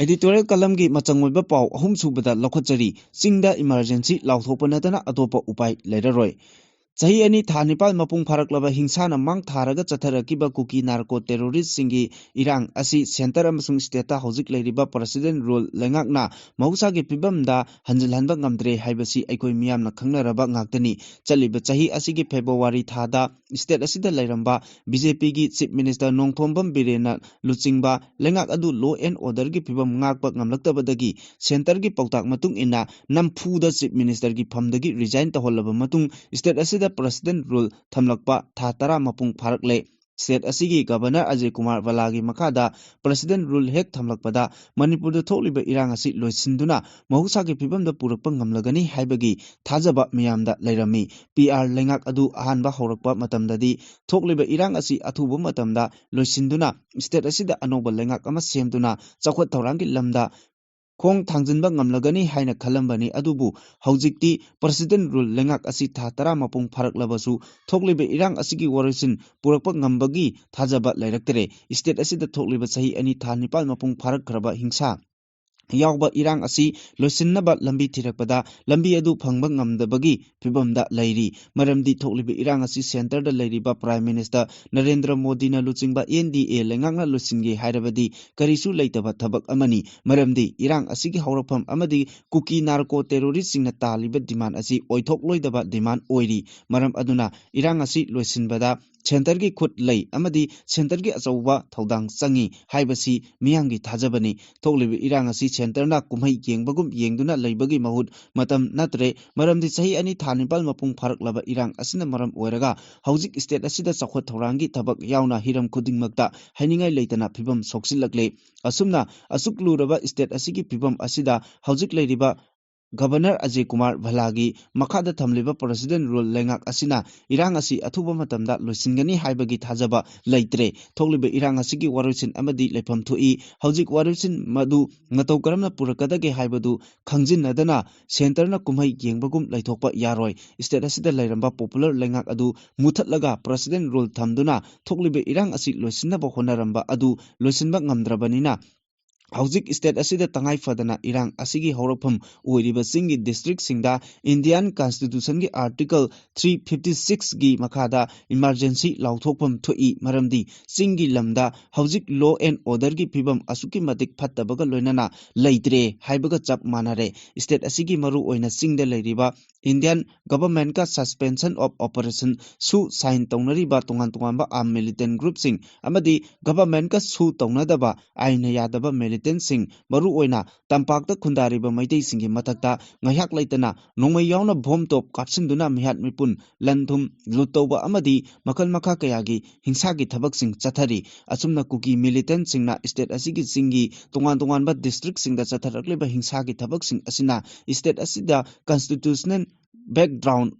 ꯑꯦꯗꯤꯇꯣꯔꯤꯌꯦꯜ ꯀꯂꯝꯒꯤ ꯃꯆꯪ ꯑꯣꯏꯕ ꯄꯥꯎ ꯑꯍꯨꯝ ꯁꯨꯕꯗ ꯂꯧꯈꯠꯆꯔꯤ꯫ ꯆꯤꯡꯗ ꯏꯃꯥꯔꯖꯦꯟꯁꯤ ꯂꯥꯎꯊꯣꯛꯄ ꯅꯠꯇꯅ ꯑꯇꯣꯞꯄ ꯎꯄꯥꯏ ꯂꯩꯔꯔꯣꯏ꯫ ꯆꯍꯤ ꯑꯅꯤ ꯊꯥ ꯅꯤꯄꯥꯜ ꯃꯄꯨꯡ ꯐꯥꯔꯛꯂꯕ ꯍꯤꯡꯁꯥꯅ ꯃꯥꯡ ꯊꯥꯔꯒ ꯆꯠꯊꯔꯛꯈꯤꯕ ꯀꯨꯀꯤ ꯅꯥꯔꯀꯣ ꯇꯦꯔꯣꯔꯤꯁꯁꯤꯡꯒꯤ ꯏꯔꯥꯡ ꯑꯁꯤ ꯁꯦꯟꯇꯔ ꯑꯃꯁꯨꯡ ꯁ꯭ꯇꯦꯠꯇ ꯍꯧꯖꯤꯛ ꯂꯩꯔꯤꯕ ꯄ꯭ꯔꯁꯤꯗꯦꯟꯠ ꯔꯨꯜ ꯂꯩꯉꯥꯛꯅ ꯃꯍꯧꯁꯥꯒꯤ ꯐꯤꯕꯝꯗ ꯍꯟꯖꯤꯜꯍꯟꯕ ꯉꯝꯗ꯭ꯔꯦ ꯍꯥꯏꯕꯁꯤ ꯑꯩꯈꯣꯏ ꯃꯤꯌꯥꯝꯅ ꯈꯪꯅꯔꯕ ꯉꯥꯛꯇꯅꯤ꯫ ꯆꯠꯂꯤꯕ ꯆꯍꯤ ꯑꯁꯤꯒꯤ ꯐꯦꯕ꯭ꯔꯨꯋꯥꯔꯤ ꯊꯥꯗ ꯁ꯭ꯇꯦꯠ ꯑꯁꯤꯗ ꯂꯩꯔꯝꯕ ꯕꯤ ꯖꯦ ꯄꯤꯒꯤ ꯆꯤꯐ ꯃꯤꯅꯤꯁꯇꯔ ꯅꯣꯡꯊꯣꯝꯕꯝ ꯕꯤꯔꯦꯟꯅ ꯂꯨꯆꯤꯡꯕ ꯂꯩꯉꯥꯛ ꯑꯗꯨ ꯂꯣ ꯑꯦꯟ ꯑꯣꯔꯗꯔꯒꯤ ꯐꯤꯕꯝ ꯉꯥꯛꯄ ꯉꯝꯂꯛꯇꯕꯗꯒꯤ ꯁꯦꯟꯇꯔꯒꯤ ꯄꯥꯎꯇꯥꯛ ꯃꯇꯨꯡ ꯏꯟꯅ ꯅꯝꯐꯨꯗ ꯆꯤꯐ ꯃꯤꯅꯤꯁꯇꯔꯒꯤ ꯐꯝꯗꯒꯤ ꯔꯤꯖꯥꯏꯟ ꯇꯧꯍꯜꯂꯕ ꯃꯇꯨꯡ ꯁ꯭ꯇꯦꯠ ꯑꯁꯤꯗ ꯄ꯭ꯔꯁꯤꯗꯦꯟꯠ ꯔꯨꯜ ꯊꯝꯂꯛꯄ ꯊꯥ ꯇꯔꯥ ꯃꯄꯨꯡ ꯐꯥꯔꯛꯂꯦ꯫ ꯁ꯭ꯇꯦꯠ ꯑꯁꯤꯒꯤ ꯒꯚꯔꯅꯔ ꯑꯖꯌ ꯀꯨꯃꯥꯔ ꯚꯜꯂꯥꯒꯤ ꯃꯈꯥꯗ ꯄ꯭ꯔꯁꯤꯗꯦꯟꯠ ꯔꯨꯜ ꯍꯦꯛ ꯊꯝꯂꯛꯄꯗ ꯃꯅꯤꯄꯨꯔꯗ ꯊꯣꯛꯂꯤꯕ ꯏꯔꯥꯡ ꯑꯁꯤ ꯂꯣꯏꯁꯤꯟꯗꯨꯅ ꯃꯍꯧꯁꯥꯒꯤ ꯐꯤꯕꯝꯗ ꯄꯨꯔꯛꯄ ꯉꯝꯂꯒꯅꯤ ꯍꯥꯏꯕꯒꯤ ꯊꯥꯖꯕ ꯃꯤꯌꯥꯝꯗ ꯂꯩꯔꯝꯃꯤ꯫ ꯄꯤ ꯑꯥꯔ ꯂꯩꯉꯥꯛ ꯑꯗꯨ ꯑꯍꯥꯟꯕ ꯍꯧꯔꯛꯄ ꯃꯇꯝꯗꯗꯤ ꯊꯣꯛꯂꯤꯕ ꯏꯔꯥꯡ ꯑꯁꯤ ꯑꯊꯨꯕ ꯃꯇꯝꯗ ꯂꯣꯏꯁꯤꯟꯗꯨꯅ ꯁ꯭ꯇꯦꯠ ꯑꯁꯤꯗ ꯑꯅꯧꯕ ꯂꯩꯉꯥꯛ ꯑꯃ ꯁꯦꯝꯗꯨꯅ ꯆꯥꯎꯈꯠ ꯊꯧꯔꯥꯡꯒꯤ ꯂꯝꯗ ꯈꯣꯡ ꯊꯥꯡꯖꯤꯟꯕ ꯉꯝꯂꯒꯅꯤ ꯍꯥꯏꯅ ꯈꯜꯂꯝꯕꯅꯤ꯫ ꯑꯗꯨꯕꯨ ꯍꯧꯖꯤꯛꯇꯤ ꯄ꯭ꯔꯁꯤꯗꯦꯟꯠ ꯔꯨꯜ ꯂꯩꯉꯥꯛ ꯑꯁꯤ ꯊꯥ ꯇꯔꯥ ꯃꯄꯨꯡ ꯐꯥꯔꯛꯂꯕꯁꯨ ꯊꯣꯛꯂꯤꯕ ꯏꯔꯥꯡ ꯑꯁꯤꯒꯤ ꯋꯥꯔꯣꯏꯁꯤꯟ ꯄꯨꯔꯛꯄ ꯉꯝꯕꯒꯤ ꯊꯥꯖꯕ ꯂꯩꯔꯛꯇꯔꯦ꯫ ꯁ꯭ꯇꯦꯠ ꯑꯁꯤꯗ ꯊꯣꯛꯂꯤꯕ ꯆꯍꯤ ꯑꯅꯤ ꯊꯥ ꯅꯤꯄꯥꯜ ꯃꯄꯨꯡ ꯐꯥꯔꯛꯈ꯭ꯔꯕ ꯍꯤꯡꯁꯥ ꯌꯥꯎꯕ ꯏꯔꯥꯡ ꯑꯁꯤ ꯂꯣꯏꯁꯤꯟꯅꯕ ꯂꯝꯕꯤ ꯊꯤꯔꯛꯄꯗ ꯂꯝꯕꯤ ꯑꯗꯨ ꯐꯪꯕ ꯉꯝꯗꯕꯒꯤ ꯐꯤꯕꯝꯗ ꯂꯩꯔꯤ꯫ ꯃꯔꯝꯗꯤ ꯊꯣꯛꯂꯤꯕ ꯏꯔꯥꯡ ꯑꯁꯤ ꯁꯦꯟꯇꯔꯗ ꯂꯩꯔꯤꯕ ꯄ꯭ꯔꯥꯏꯝ ꯃꯤꯅꯤꯁꯇꯔ ꯅꯔꯦꯟꯗ꯭ꯔ ꯃꯣꯗꯤꯅ ꯂꯨꯆꯤꯡꯕ ꯑꯦꯟ ꯗꯤ ꯑꯦ ꯂꯩꯉꯥꯛꯅ ꯂꯣꯏꯁꯤꯟꯒꯦ ꯍꯥꯏꯔꯕꯗꯤ ꯀꯔꯤꯁꯨ ꯂꯩꯇꯕ ꯊꯕꯛ ꯑꯃꯅꯤ꯫ ꯃꯔꯝꯗꯤ ꯏꯔꯥꯡ ꯑꯁꯤꯒꯤ ꯍꯧꯔꯛꯐꯝ ꯑꯃꯗꯤ ꯀꯨꯀꯤ ꯅꯥꯔꯀꯣ ꯇꯦꯔꯣꯔꯤꯁꯁꯤꯡꯅ ꯇꯥꯜꯂꯤꯕ ꯗꯤꯃꯥꯟ ꯑꯁꯤ ꯑꯣꯏꯊꯣꯛꯂꯣꯏꯗꯕ ꯗꯤꯃꯥꯟ ꯑꯣꯏꯔꯤ꯫ ꯃꯔꯝ ꯑꯗꯨꯅ ꯏꯔꯥꯡ ꯑꯁꯤ ꯂꯣꯏꯁꯤꯟꯕꯗ centreꯒꯤ ꯈꯨꯠ ꯂꯩ ꯑꯃꯗꯤ centreꯒꯤ ꯑꯆꯧꯕ ꯊꯧꯗꯥꯡ ꯆꯪꯏ ꯍꯥꯏꯕꯁꯤ ꯃꯤꯌꯥꯝꯒꯤ ꯊꯥꯖꯕꯅꯤ꯫ ꯊꯣꯛꯂꯤꯕ ꯏꯔꯥꯡ ꯑꯁꯤ centreꯅ ꯀꯨꯝꯍꯩ ꯌꯦꯡꯕꯒꯨꯝ ꯌꯦꯡꯗꯨꯅ ꯂꯩꯕꯒꯤ ꯃꯍꯨꯠ ꯃꯇꯝ ꯅꯠꯇ꯭ꯔꯦ꯫ ꯃꯔꯝꯗꯤ ꯆꯍꯤ ꯑꯅꯤ ꯊꯥ ꯅꯤꯄꯥꯜ ꯃꯄꯨꯡ ꯐꯥꯔꯛꯂꯕ ꯏꯔꯥꯡ ꯑꯁꯤꯅ ꯃꯔꯝ ꯑꯣꯏꯔꯒ ꯍꯧꯖꯤꯛ state ꯑꯁꯤꯗ ꯆꯥꯎꯈꯠ ꯊꯧꯔꯥꯡꯒꯤ ꯊꯕꯛ ꯌꯥꯎꯅ ꯍꯤꯔꯝ ꯈꯨꯗꯤꯡꯃꯛꯇ ꯍꯥꯏꯅꯤꯡꯉꯥꯏ ꯂꯩꯇꯅ ꯐꯤꯕꯝ ꯁꯣꯛꯆꯤꯜꯂꯛꯂꯦ꯫ ꯑꯁꯨꯝꯅ ꯑꯁꯨꯛ ꯂꯨꯔꯕ state ꯑꯁꯤꯒꯤ ꯐꯤꯕꯝ ꯑꯁꯤꯗ ꯍꯧꯖꯤꯛ ꯂꯩꯔꯤꯕ Governor ꯑꯖꯌ ꯀꯨꯃꯥꯔ ꯚꯜꯂꯥꯒꯤ ꯃꯈꯥꯗ ꯊꯝꯂꯤꯕ President Rule ꯂꯩꯉꯥꯛ ꯑꯁꯤꯅ ꯏꯔꯥꯡ ꯑꯁꯤ ꯑꯊꯨꯕ ꯃꯇꯝꯗ ꯂꯣꯏꯁꯤꯟꯒꯅꯤ ꯍꯥꯏꯕꯒꯤ ꯊꯥꯖꯕ ꯂꯩꯇ꯭ꯔꯦ꯫ ꯊꯣꯛꯂꯤꯕ ꯏꯔꯥꯡ ꯑꯁꯤꯒꯤ ꯋꯥꯔꯣꯏꯁꯤꯟ ꯑꯃꯗꯤ ꯂꯩꯐꯝ ꯊꯣꯛꯏ꯫ ꯍꯧꯖꯤꯛ ꯋꯥꯔꯣꯏꯁꯤꯟ ꯃꯗꯨ ꯃꯇꯧ ꯀꯔꯝꯅ ꯄꯨꯔꯛꯀꯗꯒꯦ ꯍꯥꯏꯕꯗꯨ ꯈꯪꯖꯤꯟꯅꯗꯅ centreꯅ ꯀꯨꯝꯍꯩ ꯌꯦꯡꯕꯒꯨꯝ ꯂꯩꯊꯣꯛꯄ ꯌꯥꯔꯣꯏ꯫ State ꯑꯁꯤꯗ ꯂꯩꯔꯝꯕ popular ꯂꯩꯉꯥꯛ ꯑꯗꯨ ꯃꯨꯊꯠꯂꯒ President Rule ꯊꯝꯗꯨꯅ ꯊꯣꯛꯂꯤꯕ ꯏꯔꯥꯡ ꯑꯁꯤ ꯂꯣꯏꯁꯤꯟꯅꯕ ꯍꯣꯠꯅꯔꯝꯕ ꯑꯗꯨ ꯂꯣꯏꯁꯤꯟꯕ ꯉꯝꯗ꯭ꯔꯕꯅꯤꯅ ꯍꯧꯖꯤꯛ state ꯑꯁꯤꯗ ꯇꯉꯥꯏ ꯐꯗꯅ ꯏꯔꯥꯡ ꯑꯁꯤꯒꯤ ꯍꯧꯔꯛꯐꯝ ꯑꯣꯏꯔꯤꯕ ꯆꯤꯡꯒꯤ districtꯁꯤꯡꯗ Indian Constitutionꯒꯤ Article three fifty sixꯒꯤ ꯃꯈꯥꯗ emergency ꯂꯥꯎꯊꯣꯛꯐꯝ ꯊꯣꯛꯏ꯫ ꯃꯔꯝꯗꯤ ꯆꯤꯡꯒꯤ ꯂꯝꯗ ꯍꯧꯖꯤꯛ law and orderꯒꯤ ꯐꯤꯕꯝ ꯑꯁꯨꯛꯀꯤ ꯃꯇꯤꯛ ꯐꯠꯇꯕꯒ ꯂꯣꯏꯅꯅ ꯂꯩꯇ꯭ꯔꯦ ꯍꯥꯏꯕꯒ ꯆꯞ ꯃꯥꯟꯅꯔꯦ꯫ State ꯑꯁꯤꯒꯤ ꯃꯔꯨ ꯑꯣꯏꯅ ꯆꯤꯡꯗ ꯂꯩꯔꯤꯕ Indian governmentꯀ suspension of operationꯁꯨ sign ꯇꯧꯅꯔꯤꯕ ꯇꯣꯉꯥꯟ ꯇꯣꯉꯥꯟꯕ armed militant groupꯁꯤꯡ ꯑꯃꯗꯤ governmentꯀ ꯁꯨ ꯇꯧꯅꯗꯕ, ꯑꯥꯏꯟꯅ ꯌꯥꯗꯕ militantꯁꯤꯡ, ꯃꯔꯨ ꯑꯣꯏꯅ ꯇꯝꯄꯥꯛꯇ ꯈꯨꯟꯗꯥꯔꯤꯕ ꯃꯩꯇꯩꯁꯤꯡꯒꯤ ꯃꯊꯛꯇ ꯉꯥꯏꯍꯥꯛ ꯂꯩꯇꯅ ꯅꯣꯡꯃꯩ ꯌꯥꯎꯅ bomb ꯇꯣꯞ ꯀꯥꯞꯁꯤꯟꯗꯨꯅ ꯃꯤꯍꯥꯠ ꯃꯤꯄꯨꯟ, ꯂꯟ ꯊꯨꯝ ꯂꯨꯠ ꯇꯧꯕ ꯑꯃꯗꯤ ꯃꯈꯜ ꯃꯈꯥ ꯀꯌꯥꯒꯤ ꯍꯤꯡꯁꯥꯒꯤ ꯊꯕꯛꯁꯤꯡ ꯆꯠꯊꯔꯤ꯫ ꯑꯁꯨꯝꯅ ꯀꯨꯀꯤ militantꯁꯤꯡꯅ state ꯑꯁꯤꯒꯤ ꯆꯤꯡꯒꯤ ꯇꯣꯉꯥꯟ ꯇꯣꯉꯥꯟꯕ districtꯁꯤꯡꯗ ꯆꯠꯊꯔꯛꯂꯤꯕ ꯍꯤꯡꯁꯥꯒꯤ ꯊꯕꯛꯁꯤꯡ ꯑꯁꯤꯅ state ꯑꯁꯤꯗ constitutional background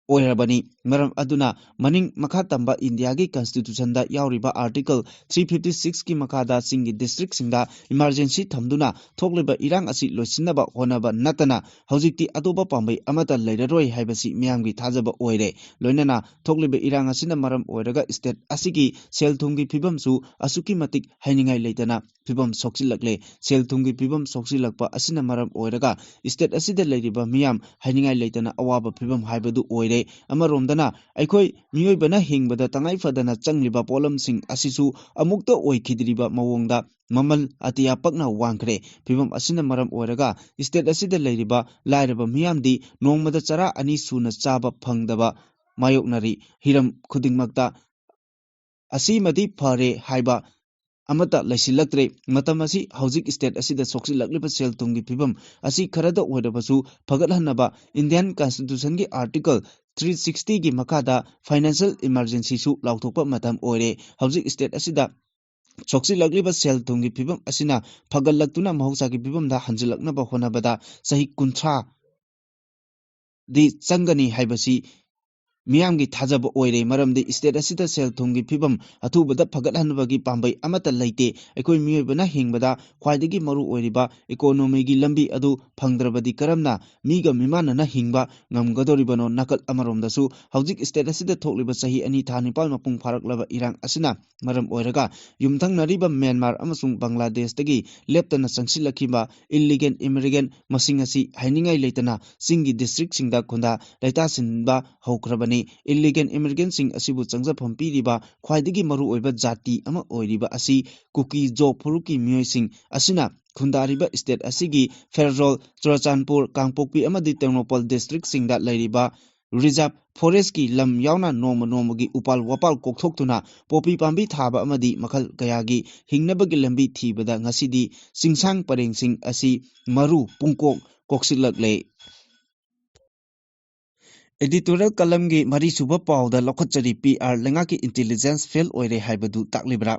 ꯑꯣꯏꯔꯕꯅꯤ꯫ ꯃꯔꯝ ꯑꯗꯨꯅ ꯃꯅꯤꯡ ꯃꯈꯥ ꯇꯝꯕ ꯏꯟꯗꯤꯌꯥꯒꯤ Constitutionꯗ ꯌꯥꯎꯔꯤꯕ Article three fifty sixꯀꯤ ꯃꯈꯥꯗ ꯆꯤꯡꯒꯤ districtꯁꯤꯡꯗ emergency ꯊꯝꯗꯨꯅ ꯊꯣꯛꯂꯤꯕ ꯏꯔꯥꯡ ꯑꯁꯤ ꯂꯣꯏꯁꯤꯟꯅꯕ ꯍꯣꯠꯅꯕ ꯅꯠꯇꯅ ꯍꯧꯖꯤꯛꯇꯤ ꯑꯇꯣꯞꯄ ꯄꯥꯝꯕꯩ ꯑꯃꯠꯇ ꯂꯩꯔꯔꯣꯏ ꯍꯥꯏꯕꯁꯤ ꯃꯤꯌꯥꯝꯒꯤ ꯊꯥꯖꯕ ꯑꯣꯏꯔꯦ꯫ ꯂꯣꯏꯅꯅ ꯊꯣꯛꯂꯤꯕ ꯏꯔꯥꯡ ꯑꯁꯤꯅ ꯃꯔꯝ ꯑꯣꯏꯔꯒ state ꯑꯁꯤꯒꯤ ꯁꯦꯜ ꯊꯨꯝꯒꯤ ꯐꯤꯕꯝꯁꯨ ꯑꯁꯨꯛꯀꯤ ꯃꯇꯤꯛ ꯍꯥꯏꯅꯤꯡꯉꯥꯏ ꯂꯩꯇꯅ ꯐꯤꯕꯝ ꯁꯣꯛꯆꯤꯜꯂꯛꯂꯦ꯫ ꯁꯦꯜ ꯊꯨꯝꯒꯤ ꯐꯤꯕꯝ ꯁꯣꯛꯆꯤꯜꯂꯛꯄ ꯑꯁꯤꯅ ꯃꯔꯝ ꯑꯣꯏꯔꯒ state ꯑꯁꯤꯗ ꯂꯩꯔꯤꯕ ꯃꯤꯌꯥꯝ ꯍꯥꯏꯅꯤꯡꯉꯥꯏ ꯂꯩꯇꯅ ꯑꯋꯥꯕ ꯐꯤꯕꯝ ꯍꯥꯏꯕꯗꯨ ꯑꯣꯏꯔꯦ꯫ ꯑꯃꯔꯣꯝꯗꯅ ꯑꯩꯈꯣꯏ ꯃꯤꯑꯣꯏꯕꯅ ꯍꯤꯡꯕꯗ ꯇꯉꯥꯏ ꯐꯗꯅ ꯆꯪꯂꯤꯕ ꯄꯣꯠꯂꯝꯁꯤꯡ ꯑꯁꯤꯁꯨ ꯑꯃꯨꯛꯇ ꯑꯣꯏꯈꯤꯗ꯭ꯔꯤꯕ ꯃꯑꯣꯡꯗ ꯃꯃꯜ ꯑꯇꯤꯌꯥ ꯄꯛꯅ ꯋꯥꯡꯈ꯭ꯔꯦ꯫ ꯐꯤꯕꯝ ꯑꯁꯤꯅ ꯃꯔꯝ ꯑꯣꯏꯔꯒ state ꯑꯁꯤꯗ ꯂꯩꯔꯤꯕ ꯂꯥꯏꯔꯕ ꯃꯤꯌꯥꯝꯗꯤ ꯅꯣꯡꯃꯗ ꯆꯔꯥ ꯑꯅꯤ ꯁꯨꯅ ꯆꯥꯕ ꯐꯪꯗꯕ ꯃꯥꯌꯣꯛꯅꯔꯤ꯫ ꯍꯤꯔꯝ ꯈꯨꯗꯤꯡꯃꯛꯇ ꯑꯁꯤꯃꯗꯤ ꯐꯔꯦ ꯍꯥꯏꯕ ꯑꯃꯠꯇ ꯂꯩꯁꯤꯜꯂꯛꯇ꯭ꯔꯦ꯫ ꯃꯇꯝ ꯑꯁꯤ ꯍꯧꯖꯤꯛ state ꯑꯁꯤꯗ ꯁꯣꯛꯆꯤꯜꯂꯛꯂꯤꯕ ꯁꯦꯜ ꯊꯨꯝꯒꯤ ꯐꯤꯕꯝ ꯑꯁꯤ ꯈꯔꯗ ꯑꯣꯏꯔꯕꯁꯨ ꯐꯒꯠꯍꯟꯅꯕ Indian Constitutionꯒꯤ Article three sixtyꯒꯤ ꯃꯈꯥꯗ financial emergencyꯁꯨ ꯂꯥꯎꯊꯣꯛꯄ ꯃꯇꯝ ꯑꯣꯏꯔꯦ꯫ ꯍꯧꯖꯤꯛ state ꯑꯁꯤꯗ ꯁꯣꯛꯆꯤꯜꯂꯛꯂꯤꯕ ꯁꯦꯜ ꯊꯨꯝꯒꯤ ꯐꯤꯕꯝ ꯑꯁꯤꯅ ꯐꯒꯠꯂꯛꯇꯨꯅ ꯃꯍꯧꯁꯥꯒꯤ ꯐꯤꯕꯝꯗ ꯍꯟꯖꯤꯜꯂꯛꯅꯕ ꯍꯣꯠꯅꯕꯗ ꯆꯍꯤ ꯀꯨꯟꯊ꯭ꯔꯥ ꯗꯤ ꯆꯪꯒꯅꯤ ꯍꯥꯏꯕꯁꯤ ꯃꯤꯌꯥꯝꯒꯤ ꯊꯥꯖꯕ ꯑꯣꯏꯔꯦ꯫ ꯃꯔꯝꯗꯤ state ꯑꯁꯤꯗ ꯁꯦꯜ ꯊꯨꯝꯒꯤ ꯐꯤꯕꯝ ꯑꯊꯨꯕꯗ ꯐꯒꯠꯍꯟꯕꯒꯤ ꯄꯥꯝꯕꯩ ꯑꯃꯠꯇ ꯂꯩꯇꯦ꯫ ꯑꯩꯈꯣꯏ ꯃꯤꯑꯣꯏꯕꯅ ꯍꯤꯡꯕꯗ ꯈ꯭ꯋꯥꯏꯗꯒꯤ ꯃꯔꯨ ꯑꯣꯏꯔꯤꯕ economyꯒꯤ ꯂꯝꯕꯤ ꯑꯗꯨ ꯐꯪꯗ꯭ꯔꯕꯗꯤ ꯀꯔꯝꯅ ꯃꯤꯒ ꯃꯤꯃꯥꯟꯅꯅ ꯍꯤꯡꯕ ꯉꯝꯒꯗꯧꯔꯤꯕꯅꯣ? ꯅꯥꯀꯜ ꯑꯃꯔꯣꯝꯗꯁꯨ ꯍꯧꯖꯤꯛ state ꯑꯁꯤꯗ ꯊꯣꯛꯂꯤꯕ ꯆꯍꯤ ꯑꯅꯤ ꯊꯥ ꯅꯤꯄꯥꯜ ꯃꯄꯨꯡ ꯐꯥꯔꯛꯂꯕ ꯏꯔꯥꯡ ꯑꯁꯤꯅ ꯃꯔꯝ ꯑꯣꯏꯔꯒ ꯌꯨꯝꯊꯪꯅꯔꯤꯕ ꯃ꯭ꯌꯥꯟꯃꯥꯔ ꯑꯃꯁꯨꯡ ꯕꯪꯒ꯭ꯂꯥꯗꯦꯁꯇꯒꯤ ꯂꯦꯞꯇꯅ ꯆꯪꯁꯤꯜꯂꯛꯈꯤꯕ illegal immigrant ꯃꯁꯤꯡ ꯑꯁꯤ ꯍꯥꯏꯅꯤꯡꯉꯥꯏ ꯂꯩꯇꯅ ꯆꯤꯡꯒꯤ districtꯁꯤꯡꯗ ꯈꯨꯟꯗꯥ ꯂꯩꯇꯥꯁꯤꯟꯕ ꯍꯧꯈ꯭ꯔꯕꯅꯤ꯫ Illegal immigrantꯁꯤꯡ ꯑꯁꯤꯕꯨ ꯆꯪꯖꯐꯝ ꯄꯤꯔꯤꯕ ꯈ꯭ꯋꯥꯏꯗꯒꯤ ꯃꯔꯨꯑꯣꯏꯕ ꯖꯥꯇꯤ ꯑꯃ ꯑꯣꯏꯔꯤꯕ ꯑꯁꯤ ꯀꯨꯀꯤ ꯖꯣ ꯐꯨꯔꯨꯞꯀꯤ ꯃꯤꯑꯣꯏꯁꯤꯡ ꯑꯁꯤꯅ ꯈꯨꯟꯗꯥꯔꯤꯕ state ꯑꯁꯤꯒꯤ ꯐꯦꯔꯣꯜ, ꯆꯨꯔꯆꯥꯟꯄꯨꯔ, ꯀꯥꯡꯄꯣꯛꯄꯤ ꯑꯃꯗꯤ ꯇꯦꯡꯅꯧꯄꯜ districtꯁꯤꯡꯗ ꯂꯩꯔꯤꯕ reserve forestꯀꯤ ꯂꯝ ꯌꯥꯎꯅ ꯅꯣꯡꯃ ꯅꯣꯡꯃꯒꯤ ꯎꯄꯥꯜ ꯋꯥꯄꯥꯜ ꯀꯣꯛꯊꯣꯛꯇꯨꯅ ꯄꯣꯄꯤ ꯄꯥꯝꯕꯤ ꯊꯥꯕ ꯑꯃꯗꯤ ꯃꯈꯜ ꯀꯌꯥꯒꯤ ꯍꯤꯡꯅꯕꯒꯤ ꯂꯝꯕꯤ ꯊꯤꯕꯗ ꯉꯁꯤꯗꯤ ꯆꯤꯡꯁꯥꯡ ꯄꯔꯦꯡꯁꯤꯡ ꯑꯁꯤ ꯃꯔꯨ ꯄꯨꯡꯀꯣꯛ ꯀꯣꯛꯁꯤꯜꯂꯛꯂꯦ꯫ Editorial columnꯒꯤ ꯃꯔꯤꯁꯨꯕ ꯄꯥꯎꯗ ꯂꯧꯈꯠꯆꯔꯤ, P R ꯂꯩꯉꯥꯛꯀꯤ intelligence fail ꯑꯣꯏꯔꯦ ꯍꯥꯏꯕꯗꯨ ꯇꯥꯛꯂꯤꯕ꯭ꯔꯥ?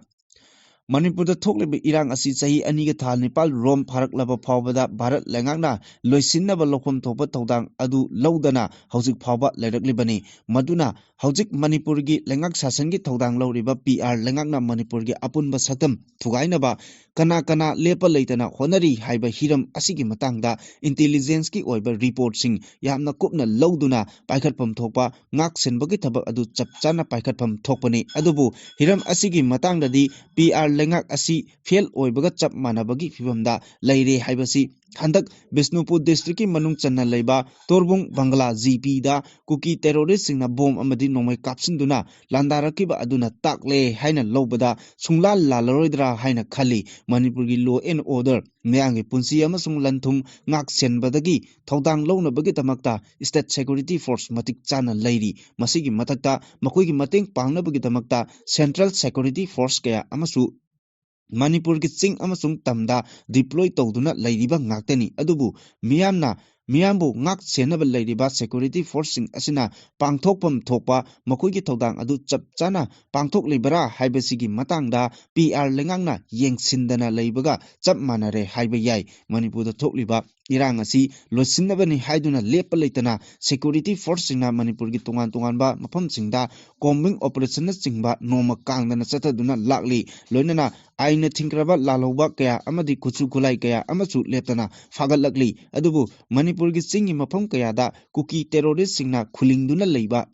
ꯃꯅꯤꯄꯨꯔꯗ ꯊꯣꯛꯂꯤꯕ ꯏꯔꯥꯡ ꯑꯁꯤ ꯆꯍꯤ ꯑꯅꯤꯒ ꯊꯥ ꯅꯤꯄꯥꯜ ꯔꯣꯝ ꯐꯥꯔꯛꯂꯕ ꯐꯥꯎꯕꯗ ꯚꯥꯔꯠ ꯂꯩꯉꯥꯛꯅ ꯂꯣꯏꯁꯤꯟꯅꯕ ꯂꯧꯐꯝ ꯊꯣꯛꯄ ꯊꯧꯗꯥꯡ ꯑꯗꯨ ꯂꯧꯗꯅ ꯍꯧꯖꯤꯛ ꯐꯥꯎꯕ ꯂꯩꯔꯛꯂꯤꯕꯅꯤ꯫ ꯃꯗꯨꯅ ꯍꯧꯖꯤꯛ ꯃꯅꯤꯄꯨꯔꯒꯤ ꯂꯩꯉꯥꯛ ꯁꯥꯁꯟꯒꯤ ꯊꯧꯗꯥꯡ ꯂꯧꯔꯤꯕ P R ꯂꯩꯉꯥꯛꯅ ꯃꯅꯤꯄꯨꯔꯒꯤ ꯑꯄꯨꯟꯕ ꯁꯛꯇꯝ ꯊꯨꯒꯥꯏꯅꯕ ꯀꯅꯥ ꯀꯅꯥ ꯂꯦꯞꯄ ꯂꯩꯇꯅ ꯍꯣꯠꯅꯔꯤ ꯍꯥꯏꯕ ꯍꯤꯔꯝ ꯑꯁꯤꯒꯤ ꯃꯇꯥꯡꯗ intelligenceꯀꯤ ꯑꯣꯏꯕ reportꯁꯤꯡ ꯌꯥꯝꯅ ꯀꯨꯞꯅ ꯂꯧꯗꯨꯅ ꯄꯥꯏꯈꯠꯐꯝ ꯊꯣꯛꯄ ꯉꯥꯛ ꯁꯦꯟꯕꯒꯤ ꯊꯕꯛ ꯑꯗꯨ ꯆꯞ ꯆꯥꯅ ꯄꯥꯏꯈꯠꯐꯝ ꯊꯣꯛꯄꯅꯤ꯫ ꯑꯗꯨꯕꯨ ꯍꯤꯔꯝ ꯑꯁꯤꯒꯤ ꯃꯇꯥꯡꯗꯗꯤ P R ꯂꯩꯉꯥꯛ ꯑꯁꯤ fail ꯑꯣꯏꯕꯒ ꯆꯞ ꯃꯥꯟꯅꯕꯒꯤ ꯐꯤꯕꯝꯗ ꯂꯩꯔꯦ ꯍꯥꯏꯕꯁꯤ ꯍꯟꯗꯛ ꯕꯤꯁꯅꯨꯄꯨꯔ districtꯀꯤ ꯃꯅꯨꯡ ꯆꯟꯅ ꯂꯩꯕ ꯇꯣꯔꯕꯨꯡ ꯕꯪꯒꯂꯥ GPꯗ ꯀꯨꯀꯤ terroristꯁꯤꯡꯅ bomb ꯑꯃꯗꯤ ꯅꯣꯡꯃꯩ ꯀꯥꯞꯁꯤꯟꯗꯨꯅ ꯂꯥꯟꯗꯥꯔꯛꯈꯤꯕ ꯑꯗꯨꯅ ꯇꯥꯛꯂꯦ ꯍꯥꯏꯅ ꯂꯧꯕꯗ ꯁꯨꯡꯂꯥꯟ ꯂꯥꯜꯂꯔꯣꯏꯗ꯭ꯔꯥ ꯍꯥꯏꯅ ꯈꯜꯂꯤ꯫ ꯃꯅꯤꯄꯨꯔꯒꯤ law and order, ꯃꯤꯌꯥꯝꯒꯤ ꯄꯨꯟꯁꯤ ꯑꯃꯁꯨꯡ ꯂꯟ ꯊꯨꯝ ꯉꯥꯛ ꯁꯦꯟꯕꯗꯒꯤ ꯊꯧꯗꯥꯡ ꯂꯧꯅꯕꯒꯤꯗꯃꯛꯇ state security force ꯃꯇꯤꯛ ꯆꯥꯅ ꯂꯩꯔꯤ꯫ ꯃꯁꯤꯒꯤ ꯃꯊꯛꯇ ꯃꯈꯣꯏꯒꯤ ꯃꯇꯦꯡ ꯄꯥꯡꯅꯕꯒꯤꯗꯃꯛꯇ central security force ꯀꯌꯥ ꯑꯃꯁꯨ ꯃꯅꯤꯄꯨꯔꯒꯤ ꯆꯤꯡ ꯑꯃꯁꯨꯡ ꯇꯝꯗ deploy ꯇꯧꯗꯨꯅ ꯂꯩꯔꯤꯕ ꯉꯥꯛꯇꯅꯤ꯫ ꯑꯗꯨꯕꯨ ꯃꯤꯌꯥꯝꯅ, ꯃꯤꯌꯥꯝꯕꯨ ꯉꯥꯛ ꯁꯦꯟꯅꯕ ꯂꯩꯔꯤꯕ security forceꯁꯤꯡ ꯑꯁꯤꯅ ꯄꯥꯡꯊꯣꯛꯐꯝ ꯊꯣꯛꯄ ꯃꯈꯣꯏꯒꯤ ꯊꯧꯗꯥꯡ ꯑꯗꯨ ꯆꯞ ꯆꯥꯅ ꯄꯥꯡꯊꯣꯛꯂꯤꯕꯔꯥ ꯍꯥꯏꯕꯁꯤꯒꯤ ꯃꯇꯥꯡꯗ PR ꯂꯩꯉꯥꯛꯅ ꯌꯦꯡꯁꯤꯟꯗꯅ ꯂꯩꯕꯒ ꯆꯞ ꯃꯥꯟꯅꯔꯦ ꯍꯥꯏꯕ ꯌꯥꯏ꯫ ꯃꯅꯤꯄꯨꯔꯗ ꯊꯣꯛꯂꯤꯕ ꯏꯔꯥꯡ ꯑꯁꯤ ꯂꯣꯏꯁꯤꯟꯅꯕꯅꯤ ꯍꯥꯏꯗꯨꯅ ꯂꯦꯞꯄ ꯂꯩꯇꯅ security forceꯁꯤꯡꯅ ꯃꯅꯤꯄꯨꯔꯒꯤ ꯇꯣꯉꯥꯟ ꯇꯣꯉꯥꯟꯕ ꯃꯐꯝꯁꯤꯡꯗ combing operationꯅꯆꯤꯡꯕ ꯅꯣꯡꯃ ꯀꯥꯡꯗꯅ ꯆꯠꯊꯗꯨꯅ ꯂꯥꯛꯂꯤ꯫ ꯂꯣꯏꯅꯅ ꯑꯥꯏꯟꯅ ꯊꯤꯡꯈ꯭ꯔꯕ ꯂꯥꯜꯍꯧꯕ ꯀꯌꯥ ꯑꯃꯗꯤ ꯈꯨꯠꯁꯨ ꯈꯨꯠꯂꯥꯏ ꯀꯌꯥ ꯑꯃꯁꯨ ꯂꯦꯞꯇꯅ ꯐꯥꯒꯠꯂꯛꯂꯤ꯫ ꯑꯗꯨꯕꯨ ꯃꯅꯤꯄꯨꯔꯒꯤ ꯆꯤꯡꯒꯤ ꯃꯐꯝ ꯀꯌꯥꯗ ꯀꯨꯀꯤ terroristꯁꯤꯡꯅ ꯈꯨꯂꯤꯡꯗꯨꯅ ꯂꯩꯕ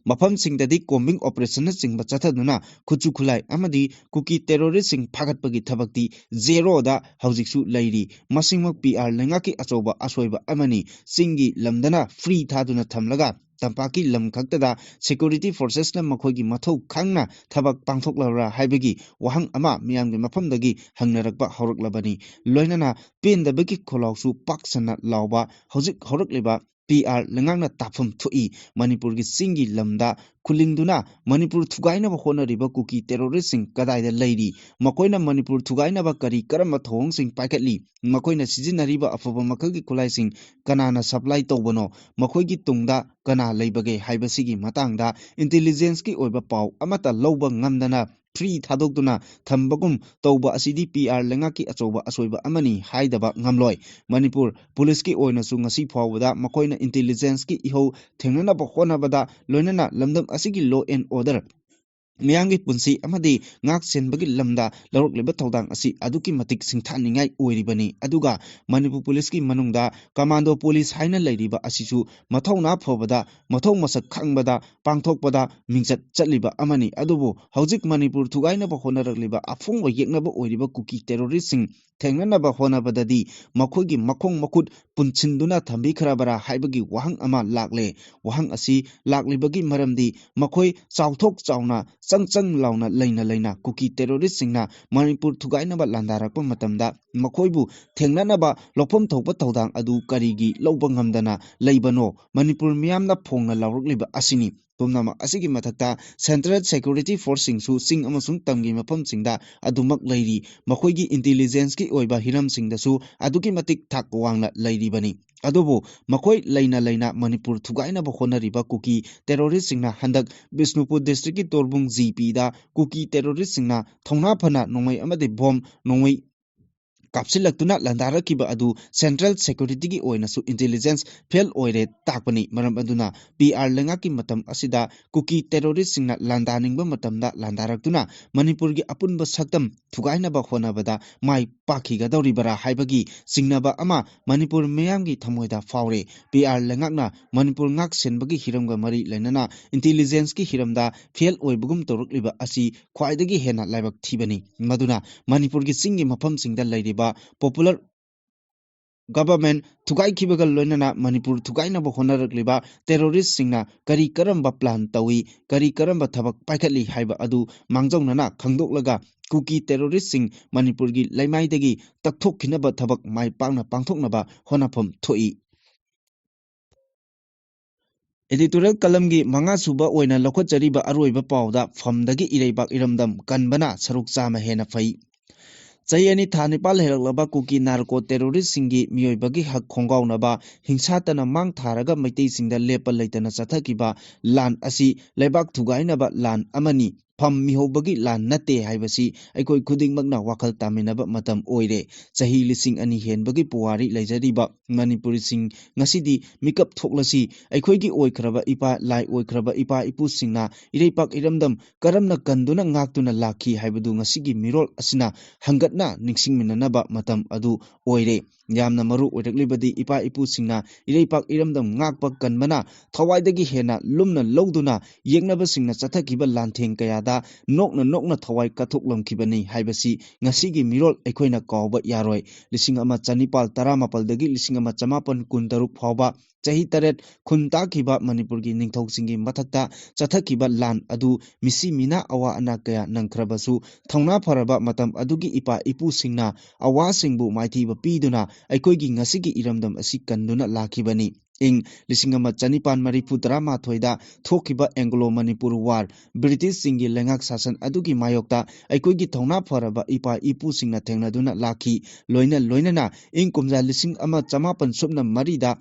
ꯃꯐꯝꯁꯤꯡꯗꯗꯤ combing operationꯅꯆꯤꯡꯕ ꯆꯠꯊꯗꯨꯅ ꯈꯨꯠꯁꯨ ꯈꯨꯠꯂꯥꯏ ꯑꯃꯗꯤ ꯀꯨꯀꯤ terroristꯁꯤꯡ ꯐꯥꯒꯠꯄꯒꯤ ꯊꯕꯛꯇꯤ zeroꯗ ꯍꯧꯖꯤꯛꯁꯨ ꯂꯩꯔꯤ꯫ ꯃꯁꯤꯃꯛ PR ꯂꯩꯉꯥꯛꯀꯤ ꯑꯆꯧꯕ ꯑꯁꯣꯏꯕ ꯑꯃꯅꯤ꯫ ꯆꯤꯡꯒꯤ ꯂꯝꯗꯅ free ꯊꯥꯗꯨꯅ ꯊꯝꯂꯒ ꯇꯝꯄꯥꯛꯀꯤ ꯂꯝ ꯈꯛꯇꯗ security forcesꯅ ꯃꯈꯣꯏꯒꯤ ꯃꯊꯧ ꯈꯪꯅ ꯊꯕꯛ ꯄꯥꯡꯊꯣꯛꯂꯕ꯭ꯔꯥ ꯍꯥꯏꯕꯒꯤ ꯋꯥꯍꯪ ꯑꯃ ꯃꯤꯌꯥꯝꯒꯤ ꯃꯐꯝꯗꯒꯤ ꯍꯪꯅꯔꯛꯄ ꯍꯧꯔꯛꯂꯕꯅꯤ꯫ ꯂꯣꯏꯅꯅ ꯄꯦꯟꯗꯕꯒꯤ ꯈꯣꯜꯂꯥꯎꯁꯨ ꯄꯥꯛ ꯁꯟꯅ ꯂꯥꯎꯕ ꯍꯧꯖꯤꯛ ꯍꯧꯔꯛꯂꯤꯕ PR ꯂꯩꯉꯥꯛꯅ ꯇꯥꯐꯝ ꯊꯣꯛꯏ꯫ ꯃꯅꯤꯄꯨꯔꯒꯤ ꯆꯤꯡꯒꯤ ꯂꯝꯗ ꯈꯨꯂꯤꯡꯗꯨꯅ ꯃꯅꯤꯄꯨꯔ ꯊꯨꯒꯥꯏꯅꯕ ꯍꯣꯠꯅꯔꯤꯕ ꯀꯨꯀꯤ terroristꯁꯤꯡ ꯀꯗꯥꯏꯗ ꯂꯩꯔꯤ? ꯃꯈꯣꯏꯅ ꯃꯅꯤꯄꯨꯔ ꯊꯨꯒꯥꯏꯅꯕ ꯀꯔꯤ ꯀꯔꯝꯕ ꯊꯧꯑꯣꯡꯁꯤꯡ ꯄꯥꯏꯈꯠꯂꯤ? ꯃꯈꯣꯏꯅ ꯁꯤꯖꯤꯟꯅꯔꯤꯕ ꯑꯐꯕ ꯃꯈꯜꯒꯤ ꯈꯨꯠꯂꯥꯏꯁꯤꯡ ꯀꯅꯥꯅ supply ꯇꯧꯕꯅꯣ? ꯃꯈꯣꯏꯒꯤ ꯇꯨꯡꯗ ꯀꯅꯥ ꯂꯩꯕꯒꯦ ꯍꯥꯏꯕꯁꯤꯒꯤ ꯃꯇꯥꯡꯗ intelligenceꯀꯤ ꯑꯣꯏꯕ ꯄꯥꯎ ꯑꯃꯠꯇ ꯂꯧꯕ ꯉꯝꯗꯅ free ꯊꯥꯗꯣꯛꯇꯨꯅ ꯊꯝꯕꯒꯨꯝ ꯇꯧꯕ ꯑꯁꯤꯗꯤ PR ꯂꯩꯉꯥꯛꯀꯤ ꯑꯆꯧꯕ ꯑꯁꯣꯏꯕ ꯑꯃꯅꯤ ꯍꯥꯏꯗꯕ ꯉꯝꯂꯣꯏ꯫ ꯃꯅꯤꯄꯨꯔ ꯄꯨꯂꯤꯁꯀꯤ ꯑꯣꯏꯅꯁꯨ ꯉꯁꯤ ꯐꯥꯎꯕꯗ ꯃꯈꯣꯏꯅ intelligenceꯀꯤ ꯏꯍꯧ ꯊꯦꯡꯅꯅꯕ ꯍꯣꯠꯅꯕꯗ, ꯂꯣꯏꯅꯅ ꯂꯝꯗꯝ ꯑꯁꯤꯒꯤ law and order ꯃꯤꯌꯥꯝꯒꯤ ꯄꯨꯟꯁꯤ ꯑꯃꯗꯤ ꯉꯥꯛ ꯁꯦꯟꯕꯒꯤ ꯂꯝꯗ ꯂꯧꯔꯛꯂꯤꯕ ꯊꯧꯗꯥꯡ ꯑꯁꯤ ꯑꯗꯨꯛꯀꯤ ꯃꯇꯤꯛ ꯁꯤꯡꯊꯥꯅꯤꯡꯉꯥꯏ ꯑꯣꯏꯔꯤꯕꯅꯤ꯫ ꯑꯗꯨꯒ ꯃꯅꯤꯄꯨꯔ ꯄꯨꯂꯤꯁꯀꯤ ꯃꯅꯨꯡꯗ ꯀꯃꯥꯟꯗꯣ ꯄꯨꯂꯤꯁ ꯍꯥꯏꯅ ꯂꯩꯔꯤꯕ ꯑꯁꯤꯁꯨ ꯃꯊꯧꯅꯥ ꯐꯕꯗ, ꯃꯊꯧ ꯃꯁꯛ ꯈꯪꯕꯗ, ꯄꯥꯡꯊꯣꯛꯄꯗ ꯃꯤꯡꯆꯠ ꯆꯠꯂꯤꯕ ꯑꯃꯅꯤ꯫ ꯑꯗꯨꯕꯨ ꯍꯧꯖꯤꯛ ꯃꯅꯤꯄꯨꯔ ꯊꯨꯒꯥꯏꯅꯕ ꯍꯣꯠꯅꯔꯛꯂꯤꯕ ꯑꯐꯣꯡꯕ ꯌꯦꯛꯅꯕ ꯑꯣꯏꯔꯤꯕ ꯀꯨꯀꯤ ꯇꯦꯔꯣꯔꯤꯁꯁꯤꯡ ꯊꯦꯡꯅꯅꯕ ꯍꯣꯠꯅꯕꯗꯗꯤ ꯃꯈꯣꯏꯒꯤ ꯃꯈꯣꯡ ꯃꯈꯨꯠ ꯄꯨꯟꯁꯤꯟꯗꯨꯅ ꯊꯝꯕꯤꯈ꯭ꯔꯕꯔꯥ ꯍꯥꯏꯕꯒꯤ ꯋꯥꯍꯪ ꯑꯃ ꯂꯥꯛꯂꯦ꯫ ꯋꯥꯍꯪ ꯑꯁꯤ ꯂꯥꯛꯂꯤꯕꯒꯤ ꯃꯔꯝꯗꯤ ꯃꯈꯣꯏ ꯆꯥꯎꯊꯣꯛ ꯆꯥꯎꯅ ꯆꯪ ꯆꯪ ꯂꯥꯎꯅ ꯂꯩꯅ ꯂꯩꯅ ꯀꯨꯀꯤ ꯇꯦꯔꯣꯔꯤꯁꯁꯤꯡꯅ ꯃꯅꯤꯄꯨꯔ ꯊꯨꯒꯥꯏꯅꯕ ꯂꯥꯟꯗꯥꯔꯛꯄ ꯃꯇꯝꯗ ꯃꯈꯣꯏꯕꯨ ꯊꯦꯡꯅꯅꯕ ꯂꯧꯐꯝ ꯊꯣꯛꯄ ꯊꯧꯗꯥꯡ ꯑꯗꯨ ꯀꯔꯤꯒꯤ ꯂꯧꯕ ꯉꯝꯗꯅ ꯂꯩꯕꯅꯣ? ꯃꯅꯤꯄꯨꯔ ꯃꯤꯌꯥꯝꯅ ꯐꯣꯡꯅ ꯂꯥꯎꯔꯛꯂꯤꯕ ꯑꯁꯤꯅꯤ꯫ ꯄꯨꯝꯅꯃꯛ ꯑꯁꯤꯒꯤ ꯃꯊꯛꯇ Central Security Forceꯁꯤꯡꯁꯨ ꯆꯤꯡ ꯑꯃꯁꯨꯡ ꯇꯝꯒꯤ ꯃꯐꯝꯁꯤꯡꯗ ꯑꯗꯨꯃꯛ ꯂꯩꯔꯤ꯫ ꯃꯈꯣꯏꯒꯤ intelligenceꯀꯤ ꯑꯣꯏꯕ ꯍꯤꯔꯝꯁꯤꯡꯗꯁꯨ ꯑꯗꯨꯛꯀꯤ ꯃꯇꯤꯛ ꯊꯥꯛ ꯋꯥꯡꯅ ꯂꯩꯔꯤꯕꯅꯤ꯫ ꯑꯗꯨꯕꯨ ꯃꯈꯣꯏ ꯂꯩꯅ ꯂꯩꯅ ꯃꯅꯤꯄꯨꯔ ꯊꯨꯒꯥꯏꯅꯕ ꯍꯣꯠꯅꯔꯤꯕ ꯀꯨꯀꯤ ꯇꯦꯔꯣꯔꯤꯁꯁꯤꯡꯅ ꯍꯟꯗꯛ ꯕꯤꯁꯅꯨꯄꯨꯔ districtꯀꯤ ꯇꯣꯔꯕꯨꯡ ꯖꯤ ꯄꯤꯗ ꯀꯨꯀꯤ ꯇꯦꯔꯣꯔꯤꯁꯁꯤꯡꯅ ꯊꯧꯅꯥ ꯐꯅ ꯅꯣꯡꯃꯩ ꯑꯃꯗꯤ ꯕꯣꯝ ꯅꯣꯡꯃꯩ ꯀꯥꯞꯁꯤꯜꯂꯛꯇꯨꯅ ꯂꯥꯟꯗꯥꯔꯛꯈꯤꯕ ꯑꯗꯨ Central Securityꯒꯤ ꯑꯣꯏꯅꯁꯨ intelligence fail ꯑꯣꯏꯔꯦ ꯇꯥꯛꯄꯅꯤ꯫ ꯃꯔꯝ ꯑꯗꯨꯅ ꯄꯤ ꯑꯥꯔ ꯂꯩꯉꯥꯛꯀꯤ ꯃꯇꯝ ꯑꯁꯤꯗ ꯀꯨꯀꯤ ꯇꯦꯔꯣꯔꯤꯁꯁꯤꯡꯅ ꯂꯥꯟꯗꯥꯅꯤꯡꯕ ꯃꯇꯝꯗ ꯂꯥꯟꯗꯥꯔꯛꯇꯨꯅ ꯃꯅꯤꯄꯨꯔꯒꯤ ꯑꯄꯨꯟꯕ ꯁꯛꯇꯝ ꯊꯨꯒꯥꯏꯅꯕ ꯍꯣꯠꯅꯕꯗ ꯃꯥꯏ ꯄꯥꯛꯈꯤꯒꯗꯧꯔꯤꯕꯔꯥ ꯍꯥꯏꯕꯒꯤ ꯆꯤꯡꯅꯕ ꯑꯃ ꯃꯅꯤꯄꯨꯔ ꯃꯤꯌꯥꯝꯒꯤ ꯊꯃꯣꯏꯗ ꯐꯥꯎꯔꯦ꯫ ꯄꯤ ꯑꯥꯔ ꯂꯩꯉꯥꯛꯅ ꯃꯅꯤꯄꯨꯔ ꯉꯥꯛ ꯁꯦꯟꯕꯒꯤ ꯍꯤꯔꯝꯒ ꯃꯔꯤ ꯂꯩꯅꯅ intelligenceꯀꯤ ꯍꯤꯔꯝꯗ fail ꯑꯣꯏꯕꯒꯨꯝ ꯇꯧꯔꯛꯂꯤꯕ ꯑꯁꯤ ꯈ꯭ꯋꯥꯏꯗꯒꯤ ꯍꯦꯟꯅ ꯂꯥꯏꯕꯛ ꯊꯤꯕꯅꯤ꯫ ꯃꯗꯨꯅ ꯃꯅꯤꯄꯨꯔꯒꯤ ꯆꯤꯡꯒꯤ ꯃꯐꯝꯁꯤꯡꯗ ꯂꯩꯔꯤꯕ popular government ꯊꯨꯒꯥꯏꯈꯤꯕꯒ ꯂꯣꯏꯅꯅ ꯃꯅꯤꯄꯨꯔ ꯊꯨꯒꯥꯏꯅꯕ ꯍꯣꯠꯅꯔꯛꯂꯤꯕ ꯇꯦꯔꯣꯔꯤꯁꯁꯤꯡꯅ ꯀꯔꯤ ꯀꯔꯝꯕ plan ꯇꯧꯏ, ꯀꯔꯤ ꯀꯔꯝꯕ ꯊꯕꯛ ꯄꯥꯏꯈꯠꯂꯤ ꯍꯥꯏꯕ ꯑꯗꯨ ꯃꯥꯡꯖꯧꯅꯅ ꯈꯪꯗꯣꯛꯂꯒ ꯀꯨꯀꯤ ꯇꯦꯔꯣꯔꯤꯁꯁꯤꯡ ꯃꯅꯤꯄꯨꯔꯒꯤ ꯂꯩꯃꯥꯏꯗꯒꯤ ꯇꯛꯊꯣꯛꯈꯤꯅꯕ ꯊꯕꯛ ꯃꯥꯏ ꯄꯥꯛꯅ ꯄꯥꯡꯊꯣꯛꯅꯕ ꯍꯣꯠꯅꯐꯝ ꯊꯣꯛꯏ꯫ Editorial columnꯒꯤ ꯃꯉꯥ ꯁꯨꯕ ꯑꯣꯏꯅ ꯂꯧꯈꯠꯆꯔꯤꯕ ꯑꯔꯣꯏꯕ ꯄꯥꯎꯗ ꯐꯝꯗꯒꯤ ꯏꯔꯩꯕꯥꯛ ꯏꯔꯝꯗꯝ ꯀꯟꯕꯅ ꯁꯔꯨꯛ ꯆꯥꯝꯃ ꯍꯦꯟꯅ ꯐꯩ꯫ ꯆꯍꯤ ꯑꯅꯤ ꯊꯥ ꯅꯤꯄꯥꯜ ꯍꯦꯜꯂꯛꯂꯕ ꯀꯨꯀꯤ narco terroristꯁꯤꯡꯒꯤ ꯃꯤꯑꯣꯏꯕꯒꯤ ꯍꯛ ꯈꯣꯡꯒꯥꯎꯅꯕ ꯍꯤꯡꯁꯥꯇꯅ ꯃꯥꯡ ꯊꯥꯔꯒ ꯃꯩꯇꯩꯁꯤꯡꯗ ꯂꯦꯞꯄ ꯂꯩꯇꯅ ꯆꯠꯊꯈꯤꯕ ꯂꯥꯟ ꯑꯁꯤ ꯂꯩꯕꯥꯛ ꯊꯨꯒꯥꯏꯅꯕ ꯂꯥꯟ ꯑꯃꯅꯤ꯫ ꯐꯝꯃꯤꯍꯧꯕꯒꯤ ꯂꯥꯟ ꯅꯠꯇꯦ ꯍꯥꯏꯕꯁꯤ ꯑꯩꯈꯣꯏ ꯈꯨꯗꯤꯡꯃꯛꯅ ꯋꯥꯈꯜ ꯇꯥꯃꯤꯟꯅꯕ ꯃꯇꯝ ꯑꯣꯏꯔꯦ꯫ ꯆꯍꯤ ꯂꯤꯁꯤꯡ ꯑꯅꯤ ꯍꯦꯟꯕꯒꯤ ꯄꯨꯋꯥꯔꯤ ꯂꯩꯖꯔꯤꯕ ꯃꯅꯤꯄꯨꯔꯤꯁꯤꯡ ꯉꯁꯤꯗꯤ ꯃꯤꯀꯞ ꯊꯣꯛꯂꯁꯤ꯫ ꯑꯩꯈꯣꯏꯒꯤ ꯑꯣꯏꯈ꯭ꯔꯕ ꯏꯄꯥ, ꯂꯥꯏ ꯑꯣꯏꯈ꯭ꯔꯕ ꯏꯄꯥ ꯏꯄꯨꯁꯤꯡꯅ ꯏꯔꯩꯄꯥꯛ ꯏꯔꯝꯗꯝ ꯀꯔꯝꯅ ꯀꯟꯗꯨꯅ ꯉꯥꯛꯇꯨꯅ ꯂꯥꯛꯈꯤ ꯍꯥꯏꯕꯗꯨ ꯉꯁꯤꯒꯤ ꯃꯤꯔꯣꯜ ꯑꯁꯤꯅ ꯍꯪꯒꯠꯅ ꯅꯤꯡꯁꯤꯡꯃꯤꯟꯅꯅꯕ ꯃꯇꯝ ꯑꯗꯨ ꯑꯣꯏꯔꯦ꯫ ꯌꯥꯝꯅ ꯃꯔꯨ ꯑꯣꯏꯔꯛꯂꯤꯕꯗꯤ ꯏꯄꯥ ꯏꯄꯨꯁꯤꯡꯅ ꯏꯔꯩꯄꯥꯛ ꯏꯔꯝꯗꯝ ꯉꯥꯛꯄ ꯀꯟꯕꯅ ꯊꯋꯥꯏꯗꯒꯤ ꯍꯦꯟꯅ ꯂꯨꯝꯅ ꯂꯧꯗꯨꯅ ꯌꯦꯛꯅꯕꯁꯤꯡꯅ ꯆꯠꯊꯈꯤꯕ ꯂꯥꯟꯊꯦꯡ ꯀꯌꯥꯗ ꯅꯣꯛꯅ ꯅꯣꯛꯅ ꯊꯋꯥꯏ ꯀꯠꯊꯣꯛꯂꯝꯈꯤꯕꯅꯤ ꯍꯥꯏꯕꯁꯤ ꯉꯁꯤꯒꯤ ꯃꯤꯔꯣꯜ ꯑꯩꯈꯣꯏꯅ ꯀꯥꯎꯕ ꯌꯥꯔꯣꯏ꯫ ꯂꯤꯁꯤꯡ ꯑꯃ ꯆꯅꯤꯄꯥꯜ ꯇꯔꯥꯃꯥꯄꯜꯗꯒꯤ ꯂꯤꯁꯤꯡ ꯑꯃ ꯆꯃꯥꯄꯟ ꯀꯨꯟꯇꯔꯨꯛ ꯐꯥꯎꯕ ꯆꯍꯤ ꯇꯔꯦꯠ ꯈꯨꯟ ꯇꯥꯈꯤꯕ ꯃꯅꯤꯄꯨꯔꯒꯤ ꯅꯤꯡꯊꯧꯁꯤꯡꯒꯤ ꯃꯊꯛꯇ ꯆꯠꯊꯈꯤꯕ ꯂꯥꯟ ꯑꯗꯨ ꯃꯤꯁꯤ ꯃꯤꯅꯥ ꯑꯋꯥ ꯑꯅꯥ ꯀꯌꯥ ꯅꯪꯈ꯭ꯔꯕꯁꯨ, ꯊꯧꯅꯥ ꯐꯔꯕ ꯃꯇꯝ ꯑꯗꯨꯒꯤ ꯏꯄꯥ ꯏꯄꯨꯁꯤꯡꯅ ꯑꯋꯥꯁꯤꯡꯕꯨ ꯃꯥꯏꯊꯤꯕ ꯄꯤꯗꯨꯅ ꯑꯩꯈꯣꯏꯒꯤ ꯉꯁꯤꯒꯤ ꯏꯔꯝꯗꯝ ꯑꯁꯤ ꯀꯟꯗꯨꯅ ꯂꯥꯛꯈꯤꯕꯅꯤ꯫ ꯏꯪ ꯂꯤꯁꯤꯡ ꯑꯃ ꯆꯅꯤꯄꯥꯟ ꯃꯔꯤꯐꯨ ꯇꯔꯥꯃꯥꯊꯣꯏꯗ ꯊꯣꯛꯈꯤꯕ ꯑꯦꯡꯒ꯭ꯂꯣ ꯃꯅꯤꯄꯨꯔ ꯋꯥꯔ, ꯕ꯭ꯔꯤꯇꯤꯁꯁꯤꯡꯒꯤ ꯂꯩꯉꯥꯛ ꯁꯥꯁꯟ ꯑꯗꯨꯒꯤ ꯃꯥꯌꯣꯛꯇ ꯑꯩꯈꯣꯏꯒꯤ ꯊꯧꯅꯥ ꯐꯔꯕ ꯏꯄꯥ ꯏꯄꯨꯁꯤꯡꯅ ꯊꯦꯡꯅꯗꯨꯅ ꯂꯥꯛꯈꯤ꯫ ꯂꯣꯏꯅ ꯂꯣꯏꯅꯅ ꯏꯪ ꯀꯨꯝꯖꯥ ꯂꯤꯁꯤꯡ ꯑꯃ ꯆꯃꯥꯄꯟ ꯁꯨꯞꯅ ꯃꯔꯤꯗ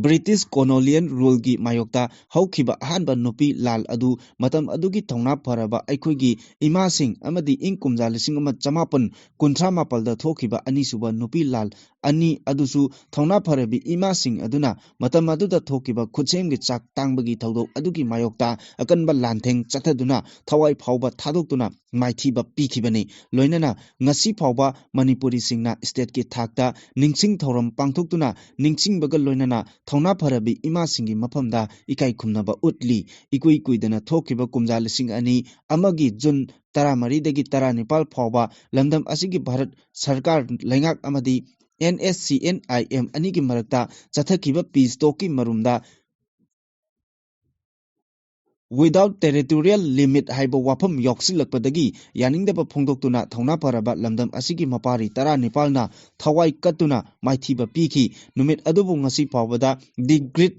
ꯕ꯭ꯔꯤꯇꯤꯁ ꯀꯣꯂꯣꯅꯤꯌꯦꯜ ꯔꯨꯜꯒꯤ ꯃꯥꯌꯣꯛꯇ ꯍꯧꯈꯤꯕ ꯑꯍꯥꯟꯕ ꯅꯨꯄꯤ ꯂꯥꯜ ꯑꯗꯨ ꯃꯇꯝ ꯑꯗꯨꯒꯤ ꯊꯧꯅꯥ ꯐꯔꯕ ꯑꯩꯈꯣꯏꯒꯤ ꯏꯃꯥꯁꯤꯡ ꯑꯃꯗꯤ ꯏꯪ ꯀꯨꯝꯖꯥ ꯂꯤꯁꯤꯡ ꯑꯃ ꯆꯃꯥꯄꯟ ꯀꯨꯟꯊ꯭ꯔꯥ ꯃꯥꯄꯜꯗ ꯊꯣꯛꯈꯤꯕ ꯑꯅꯤꯁꯨꯕ ꯅꯨꯄꯤ ꯂꯥꯜ ꯑꯅꯤ ꯑꯗꯨꯁꯨ ꯊꯧꯅꯥ ꯐꯔꯕꯤ ꯏꯃꯥꯁꯤꯡ ꯑꯗꯨꯅ ꯃꯇꯝ ꯑꯗꯨꯗ ꯊꯣꯛꯈꯤꯕ ꯈꯨꯠꯁꯦꯝꯒꯤ ꯆꯥꯛ ꯇꯥꯡꯕꯒꯤ ꯊꯧꯗꯣꯛ ꯑꯗꯨꯒꯤ ꯃꯥꯌꯣꯛꯇ ꯑꯀꯟꯕ ꯂꯥꯟꯊꯦꯡ ꯆꯠꯊꯗꯨꯅ ꯊꯋꯥꯏ ꯐꯥꯎꯕ ꯊꯥꯗꯣꯛꯇꯨꯅ ꯃꯥꯏꯊꯤꯕ ꯄꯤꯈꯤꯕꯅꯤ꯫ ꯂꯣꯏꯅꯅ ꯉꯁꯤ ꯐꯥꯎꯕ ꯃꯅꯤꯄꯨꯔꯤꯁꯤꯡꯅ ꯁ꯭ꯇꯦꯠꯀꯤ ꯊꯥꯛꯇ ꯅꯤꯡꯁꯤꯡ ꯊꯧꯔꯝ ꯄꯥꯡꯊꯣꯛꯇꯨꯅ ꯅꯤꯡꯁꯤꯡꯕꯒ ꯂꯣꯏꯅꯅ ꯊꯧꯅꯥ ꯐꯔꯕꯤ ꯏꯃꯥꯁꯤꯡꯒꯤ ꯃꯐꯝꯗ ꯏꯀꯥꯏ ꯈꯨꯝꯅꯕ ꯎꯠꯂꯤ꯫ ꯏꯀꯨꯏ ꯀꯨꯏꯗꯅ ꯊꯣꯛꯈꯤꯕ ꯀꯨꯝꯖꯥ ꯂꯤꯁꯤꯡ ꯑꯅꯤ ꯑꯃꯒꯤ ꯖꯨꯟ ꯇꯔꯥꯃꯔꯤꯗꯒꯤ ꯇꯔꯥꯅꯤꯄꯥꯜ ꯐꯥꯎꯕ ꯂꯝꯗꯝ ꯑꯁꯤꯒꯤ ꯚꯥꯔꯠ ꯁꯔꯀꯥꯔ ꯂꯩꯉꯥꯛ ꯑꯃꯗꯤ and S C and I M ꯑꯅꯤꯒꯤ ꯃꯔꯛꯇ ꯆꯠꯊꯈꯤꯕ ꯄꯤꯁ ꯇꯣꯛꯀꯤ ꯃꯔꯨꯝꯗ without territorial limit ꯍꯥꯏꯕ ꯋꯥꯐꯝ ꯌꯥꯎꯁꯤꯜꯂꯛꯄꯗꯒꯤ ꯌꯥꯅꯤꯡꯗꯕ ꯐꯣꯡꯗꯣꯛꯇꯨꯅ ꯊꯧꯅꯥ ꯐꯔꯕ ꯂꯝꯗꯝ ꯑꯁꯤꯒꯤ ꯃꯄꯥꯔꯤ ꯇꯔꯥꯅꯤꯄꯥꯜꯅ ꯊꯋꯥꯏ ꯀꯠꯇꯨꯅ ꯃꯥꯏꯊꯤꯕ ꯄꯤꯈꯤ꯫ ꯅꯨꯃꯤꯠ ꯑꯗꯨꯕꯨ ꯉꯁꯤ ꯐꯥꯎꯕꯗ the great,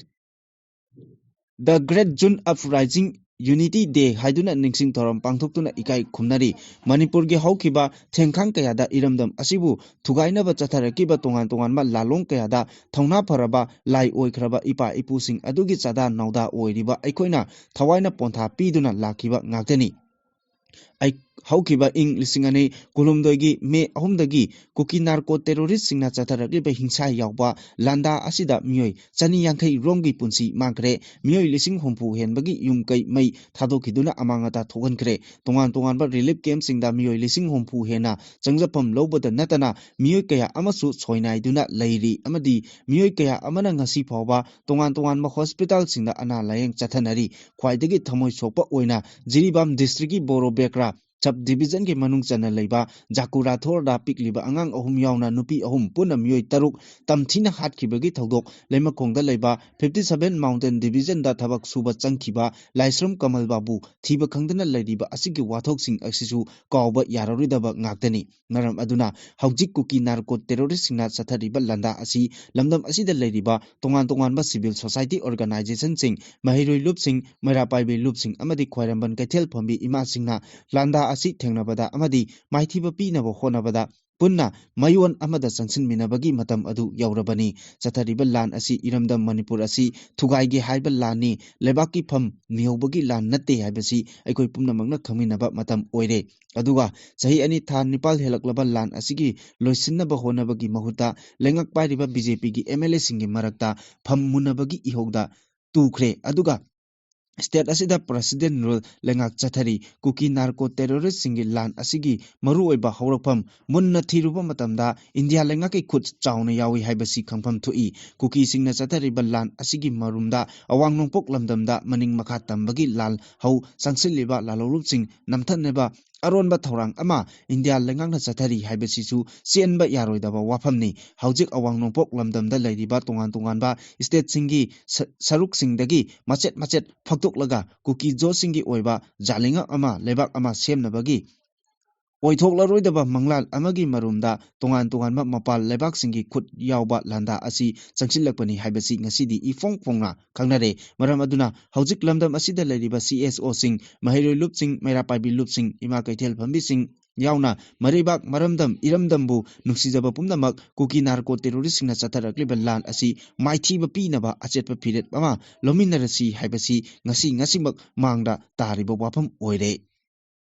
the great June uprising Unity Day ꯍꯥꯏꯗꯨꯅ ꯅꯤꯡꯁꯤꯡ ꯊꯧꯔꯝ ꯄꯥꯡꯊꯣꯛꯇꯨꯅ ꯏꯀꯥꯏ ꯈꯨꯝꯅꯔꯤ꯫ ꯃꯅꯤꯄꯨꯔꯒꯤ ꯍꯧꯈꯤꯕ ꯊꯦꯡꯈꯥꯡ ꯀꯌꯥꯗ ꯏꯔꯝꯗꯝ ꯑꯁꯤꯕꯨ ꯊꯨꯒꯥꯏꯅꯕ ꯆꯠꯊꯔꯛꯈꯤꯕ ꯇꯣꯉꯥꯟ ꯇꯣꯉꯥꯟꯕ ꯂꯥꯂꯣꯡ ꯀꯌꯥꯗ ꯊꯧꯅꯥ ꯐꯔꯕ ꯂꯥꯏ ꯑꯣꯏꯈ꯭ꯔꯕ ꯏꯄꯥ ꯏꯄꯨꯁꯤꯡ ꯑꯗꯨꯒꯤ ꯆꯥꯗꯥ ꯅꯧꯗꯥ ꯑꯣꯏꯔꯤꯕ ꯑꯩꯈꯣꯏꯅ ꯊꯋꯥꯏꯅ ꯄꯣꯟꯊꯥ ꯄꯤꯗꯨꯅ ꯂꯥꯛꯈꯤꯕ ꯉꯥꯛꯇꯅꯤ꯫ ꯑꯩ-, ꯍꯧꯈꯤꯕ ꯏꯪ ꯂꯤꯁꯤꯡ ꯑꯅꯤ ꯀꯨꯟꯍꯨꯝꯗꯣꯏꯒꯤ ꯃꯦ ꯑꯍꯨꯝꯗꯒꯤ ꯀꯨꯀꯤ ꯅꯥꯔꯀꯣ ꯇꯦꯔꯣꯔꯤꯁꯁꯤꯡꯅ ꯆꯠꯊꯔꯛꯂꯤꯕ ꯍꯤꯡꯁꯥ ꯌꯥꯎꯕ ꯂꯥꯟꯗꯥ ꯑꯁꯤꯗ ꯃꯤꯑꯣꯏ ꯆꯅꯤ ꯌꯥꯡꯈꯩ ꯔꯣꯝꯒꯤ ꯄꯨꯟꯁꯤ ꯃꯥꯡꯈ꯭ꯔꯦ꯫ ꯃꯤꯑꯣꯏ ꯂꯤꯁꯤꯡ ꯍꯨꯝꯐꯨ ꯍꯦꯟꯕꯒꯤ ꯌꯨꯝ ꯀꯩ ꯃꯩ ꯊꯥꯗꯣꯛꯈꯤꯗꯨꯅ ꯑꯃꯥꯡ ꯑꯇꯥ ꯊꯣꯛꯍꯟꯈ꯭ꯔꯦ꯫ ꯇꯣꯉꯥꯟ ꯇꯣꯉꯥꯟꯕ ꯔꯤꯂꯤꯐ ꯀꯦꯝꯞꯁꯤꯡꯗ ꯃꯤꯑꯣꯏ ꯂꯤꯁꯤꯡ ꯍꯨꯝꯐꯨ ꯍꯦꯟꯅ ꯆꯪꯖꯐꯝ ꯂꯧꯕꯗ ꯅꯠꯇꯅ ꯃꯤꯑꯣꯏ ꯀꯌꯥ ꯑꯃꯁꯨ ꯁꯣꯏꯅꯥꯏꯗꯨꯅ ꯂꯩꯔꯤ ꯑꯃꯗꯤ ꯃꯤꯑꯣꯏ ꯀꯌꯥ ꯑꯃꯅ ꯉꯁꯤ ꯐꯥꯎꯕ ꯇꯣꯉꯥꯟ ꯇꯣꯉꯥꯟꯕ ꯍꯣꯁꯄꯤꯇꯥꯜꯁꯤꯡꯗ ꯑꯅꯥ ꯂꯥꯌꯦꯡ ꯆꯠꯊꯅꯔꯤ꯫ ꯈ꯭ꯋꯥꯏꯗꯒꯤ ꯊꯃꯣꯏ ꯁꯣꯛꯄ ꯑꯣꯏꯅ ꯖꯤꯔꯤꯕꯥꯝ ꯗꯤꯁꯇ꯭ꯔꯤꯛꯀꯤ ꯕꯣꯔꯣ ꯕꯦꯀ꯭ꯔꯥ ꯁꯕ ꯗꯤꯕꯤꯖꯟꯒꯤ ꯃꯅꯨꯡ ꯆꯟꯅ ꯂꯩꯕ ꯖꯥꯀꯨꯔꯥꯊꯣꯔꯗ ꯄꯤꯛꯂꯤꯕ ꯑꯉꯥꯡ ꯑꯍꯨꯝ ꯌꯥꯎꯅ ꯅꯨꯄꯤ ꯑꯍꯨꯝ ꯄꯨꯟꯅ ꯃꯤꯑꯣꯏ ꯇꯔꯨꯛ ꯇꯝꯊꯤꯅ ꯍꯥꯠꯈꯤꯕꯒꯤ ꯊꯧꯗꯣꯛ ꯂꯩꯃꯈꯣꯡꯗ ꯂꯩꯕ fifty seven Mountain Divisionꯗ ꯊꯕꯛ ꯁꯨꯕ ꯆꯪꯈꯤꯕ ꯂꯥꯏꯁ꯭ꯔꯝ ꯀꯃꯜ ꯕꯥꯕꯨ ꯊꯤꯕ ꯈꯪꯗꯅ ꯂꯩꯔꯤꯕ ꯑꯁꯤꯒꯤ ꯋꯥꯊꯣꯛꯁꯤꯡ ꯑꯁꯤꯁꯨ ꯀꯥꯎꯕ ꯌꯥꯔꯔꯣꯏꯗꯕ ꯉꯥꯛꯇꯅꯤ꯫ ꯃꯔꯝ ꯑꯗꯨꯅ ꯍꯧꯖꯤꯛ ꯀꯨꯀꯤ ꯅꯥꯔꯀꯣ ꯇꯦꯔꯣꯔꯤꯁꯁꯤꯡꯅ ꯆꯠꯊꯔꯤꯕ ꯂꯥꯟꯗꯥ ꯑꯁꯤ ꯂꯝꯗꯝ ꯑꯁꯤꯗ ꯂꯩꯔꯤꯕ ꯇꯣꯉꯥꯟ ꯇꯣꯉꯥꯟꯕ civil society organizationꯁꯤꯡ, ꯃꯍꯩꯔꯣꯏ ꯂꯨꯞꯁꯤꯡ, ꯃꯩꯔꯥ ꯄꯥꯏꯕꯤ ꯂꯨꯞꯁꯤꯡ ꯑꯃꯗꯤ ꯈ꯭ꯋꯥꯏꯔꯝꯕꯟ ꯀꯩꯊꯦꯜ ꯐꯝꯕꯤ ꯏꯃꯥꯁꯤꯡꯅ ꯂꯥꯟꯗꯥ ꯑꯁꯤ ꯊꯦꯡꯅꯕꯗ ꯑꯃꯗꯤ ꯃꯥꯏꯊꯤꯕ ꯄꯤꯅꯕ ꯍꯣꯠꯅꯕꯗ ꯄꯨꯟꯅ ꯃꯌꯣꯟ ꯑꯃꯗ ꯆꯪꯁꯤꯟꯃꯤꯟꯅꯕꯒꯤ ꯃꯇꯝ ꯑꯗꯨ ꯌꯧꯔꯕꯅꯤ꯫ ꯆꯠꯊꯔꯤꯕ ꯂꯥꯟ ꯑꯁꯤ ꯏꯔꯝꯗꯝ ꯃꯅꯤꯄꯨꯔ ꯑꯁꯤ ꯊꯨꯒꯥꯏꯒꯦ ꯍꯥꯏꯕ ꯂꯥꯟꯅꯤ, ꯂꯩꯕꯥꯛꯀꯤ ꯐꯝ ꯅꯤꯍꯧꯕꯒꯤ ꯂꯥꯟ ꯅꯠꯇꯦ ꯍꯥꯏꯕꯁꯤ ꯑꯩꯈꯣꯏ ꯄꯨꯝꯅꯃꯛꯅ ꯈꯪꯃꯤꯟꯅꯕ ꯃꯇꯝ ꯑꯣꯏꯔꯦ꯫ ꯑꯗꯨꯒ ꯆꯍꯤ ꯑꯅꯤ ꯊꯥ ꯅꯤꯄꯥꯜ ꯍꯦꯜꯂꯛꯂꯕ ꯂꯥꯟ ꯑꯁꯤꯒꯤ ꯂꯣꯏꯁꯤꯟꯅꯕ ꯍꯣꯠꯅꯕꯒꯤ ꯃꯍꯨꯠꯇ ꯂꯩꯉꯥꯛ ꯄꯥꯏꯔꯤꯕ BJPꯒꯤ MLAꯁꯤꯡꯒꯤ ꯃꯔꯛꯇ ꯐꯝ ꯃꯨꯟꯅꯕꯒꯤ ꯏꯍꯧꯗ ꯇꯨꯈ꯭ꯔꯦ꯫ ꯑꯗꯨꯒ state ꯑꯁꯤꯗ president rule ꯂꯩꯉꯥꯛ ꯆꯠꯊꯔꯤ꯫ ꯀꯨꯀꯤ ꯅꯥꯔꯀꯣ ꯇꯦꯔꯣꯔꯤꯁꯁꯤꯡꯒꯤ ꯂꯥꯟ ꯑꯁꯤꯒꯤ ꯃꯔꯨꯑꯣꯏꯕ ꯍꯧꯔꯛꯐꯝ ꯃꯨꯟꯅ ꯊꯤꯔꯨꯕ ꯃꯇꯝꯗ ꯏꯟꯗꯤꯌꯥ ꯂꯩꯉꯥꯛꯀꯤ ꯈꯨꯠ ꯆꯥꯎꯅ ꯌꯥꯎꯏ ꯍꯥꯏꯕꯁꯤ ꯈꯪꯐꯝ ꯊꯣꯛꯏ꯫ ꯀꯨꯀꯤꯁꯤꯡꯅ ꯆꯠꯊꯔꯤꯕ ꯂꯥꯟ ꯑꯁꯤꯒꯤ ꯃꯔꯨꯝꯗ ꯑꯋꯥꯡ ꯅꯣꯡꯄꯣꯛ ꯂꯝꯗꯝꯗ ꯃꯅꯤꯡ ꯃꯈꯥ ꯇꯝꯕꯒꯤ ꯂꯥꯜ ꯍꯧ ꯆꯪꯁꯤꯜꯂꯤꯕ ꯂꯥꯜꯍꯧꯂꯨꯞꯁꯤꯡ ꯅꯝꯊꯅꯕ ꯑꯔꯣꯟꯕ ꯊꯧꯔꯥꯡ ꯑꯃ ꯏꯟꯗꯤꯌꯥ ꯂꯩꯉꯥꯛꯅ ꯆꯠꯊꯔꯤ ꯍꯥꯏꯕꯁꯤꯁꯨ ꯆꯦꯟꯕ ꯌꯥꯔꯣꯏꯗꯕ ꯋꯥꯐꯝꯅꯤ꯫ ꯍꯧꯖꯤꯛ ꯑꯋꯥꯡ ꯅꯣꯡꯄꯣꯛ ꯂꯝꯗꯝꯗ ꯂꯩꯔꯤꯕ ꯇꯣꯉꯥꯟ ꯇꯣꯉꯥꯟꯕ stateꯁꯤꯡꯒꯤ ꯁ-, ꯁꯔꯨꯛꯁꯤꯡꯗꯒꯤ ꯃꯆꯦꯠ ꯃꯆꯦꯠ ꯐꯛꯇꯣꯛꯂꯒ ꯀꯨꯀꯤ ꯖꯣꯠꯁꯤꯡꯒꯤ ꯑꯣꯏꯕ ꯖꯥꯂꯤꯉꯥꯛ ꯑꯃ, ꯂꯩꯕꯥꯛ ꯑꯃ ꯁꯦꯝꯅꯕꯒꯤ ꯑꯣꯏꯊꯣꯛꯂꯔꯣꯏꯗꯕ ꯃꯪꯂꯥꯟ ꯑꯃꯒꯤ ꯃꯔꯨꯝꯗ ꯇꯣꯉꯥꯟ ꯇꯣꯉꯥꯟꯕ ꯃꯄꯥꯟ ꯂꯩꯕꯥꯛꯁꯤꯡꯒꯤ ꯈꯨꯠ ꯌꯥꯎꯕ ꯂꯥꯟꯗꯥ ꯑꯁꯤ ꯆꯪꯁꯤꯜꯂꯛꯄꯅꯤ ꯍꯥꯏꯕꯁꯤ ꯉꯁꯤꯗꯤ ꯏꯐꯣꯡ ꯐꯣꯡꯅ ꯈꯪꯅꯔꯦ꯫ ꯃꯔꯝ ꯑꯗꯨꯅ ꯍꯧꯖꯤꯛ ꯂꯝꯗꯝ ꯑꯁꯤꯗ ꯂꯩꯔꯤꯕ ꯁꯤ ꯑꯦꯁ ꯑꯣꯁꯤꯡ, ꯃꯍꯩꯔꯣꯏ ꯂꯨꯞꯁꯤꯡ, ꯃꯩꯔꯥ ꯄꯥꯏꯕꯤ ꯂꯨꯞꯁꯤꯡ, ꯏꯃꯥ ꯀꯩꯊꯦꯜ ꯐꯝꯕꯤꯁꯤꯡ ꯌꯥꯎꯅ ꯃꯔꯩꯕꯥꯛ ꯃꯔꯝꯗꯝ ꯏꯔꯝꯗꯝꯕꯨ ꯅꯨꯡꯁꯤꯖꯕ ꯄꯨꯝꯅꯃꯛ ꯀꯨꯀꯤ ꯅꯥꯔꯀꯣ ꯇꯦꯔꯣꯔꯤꯁꯁꯤꯡꯅ ꯆꯠꯊꯔꯛꯂꯤꯕ ꯂꯥꯟ ꯑꯁꯤ ꯃꯥꯏꯊꯤꯕ ꯄꯤꯅꯕ ꯑꯆꯦꯠꯄ ꯐꯤꯔꯦꯞ ꯑꯃ ꯂꯧꯃꯤꯟꯅꯔꯁꯤ ꯍꯥꯏꯕꯁꯤ ꯉꯁꯤ ꯉꯁꯤꯃꯛ ꯃꯥꯡꯗ ꯇꯥꯔꯤꯕ ꯋꯥꯐꯝ ꯑꯣꯏꯔꯦ꯫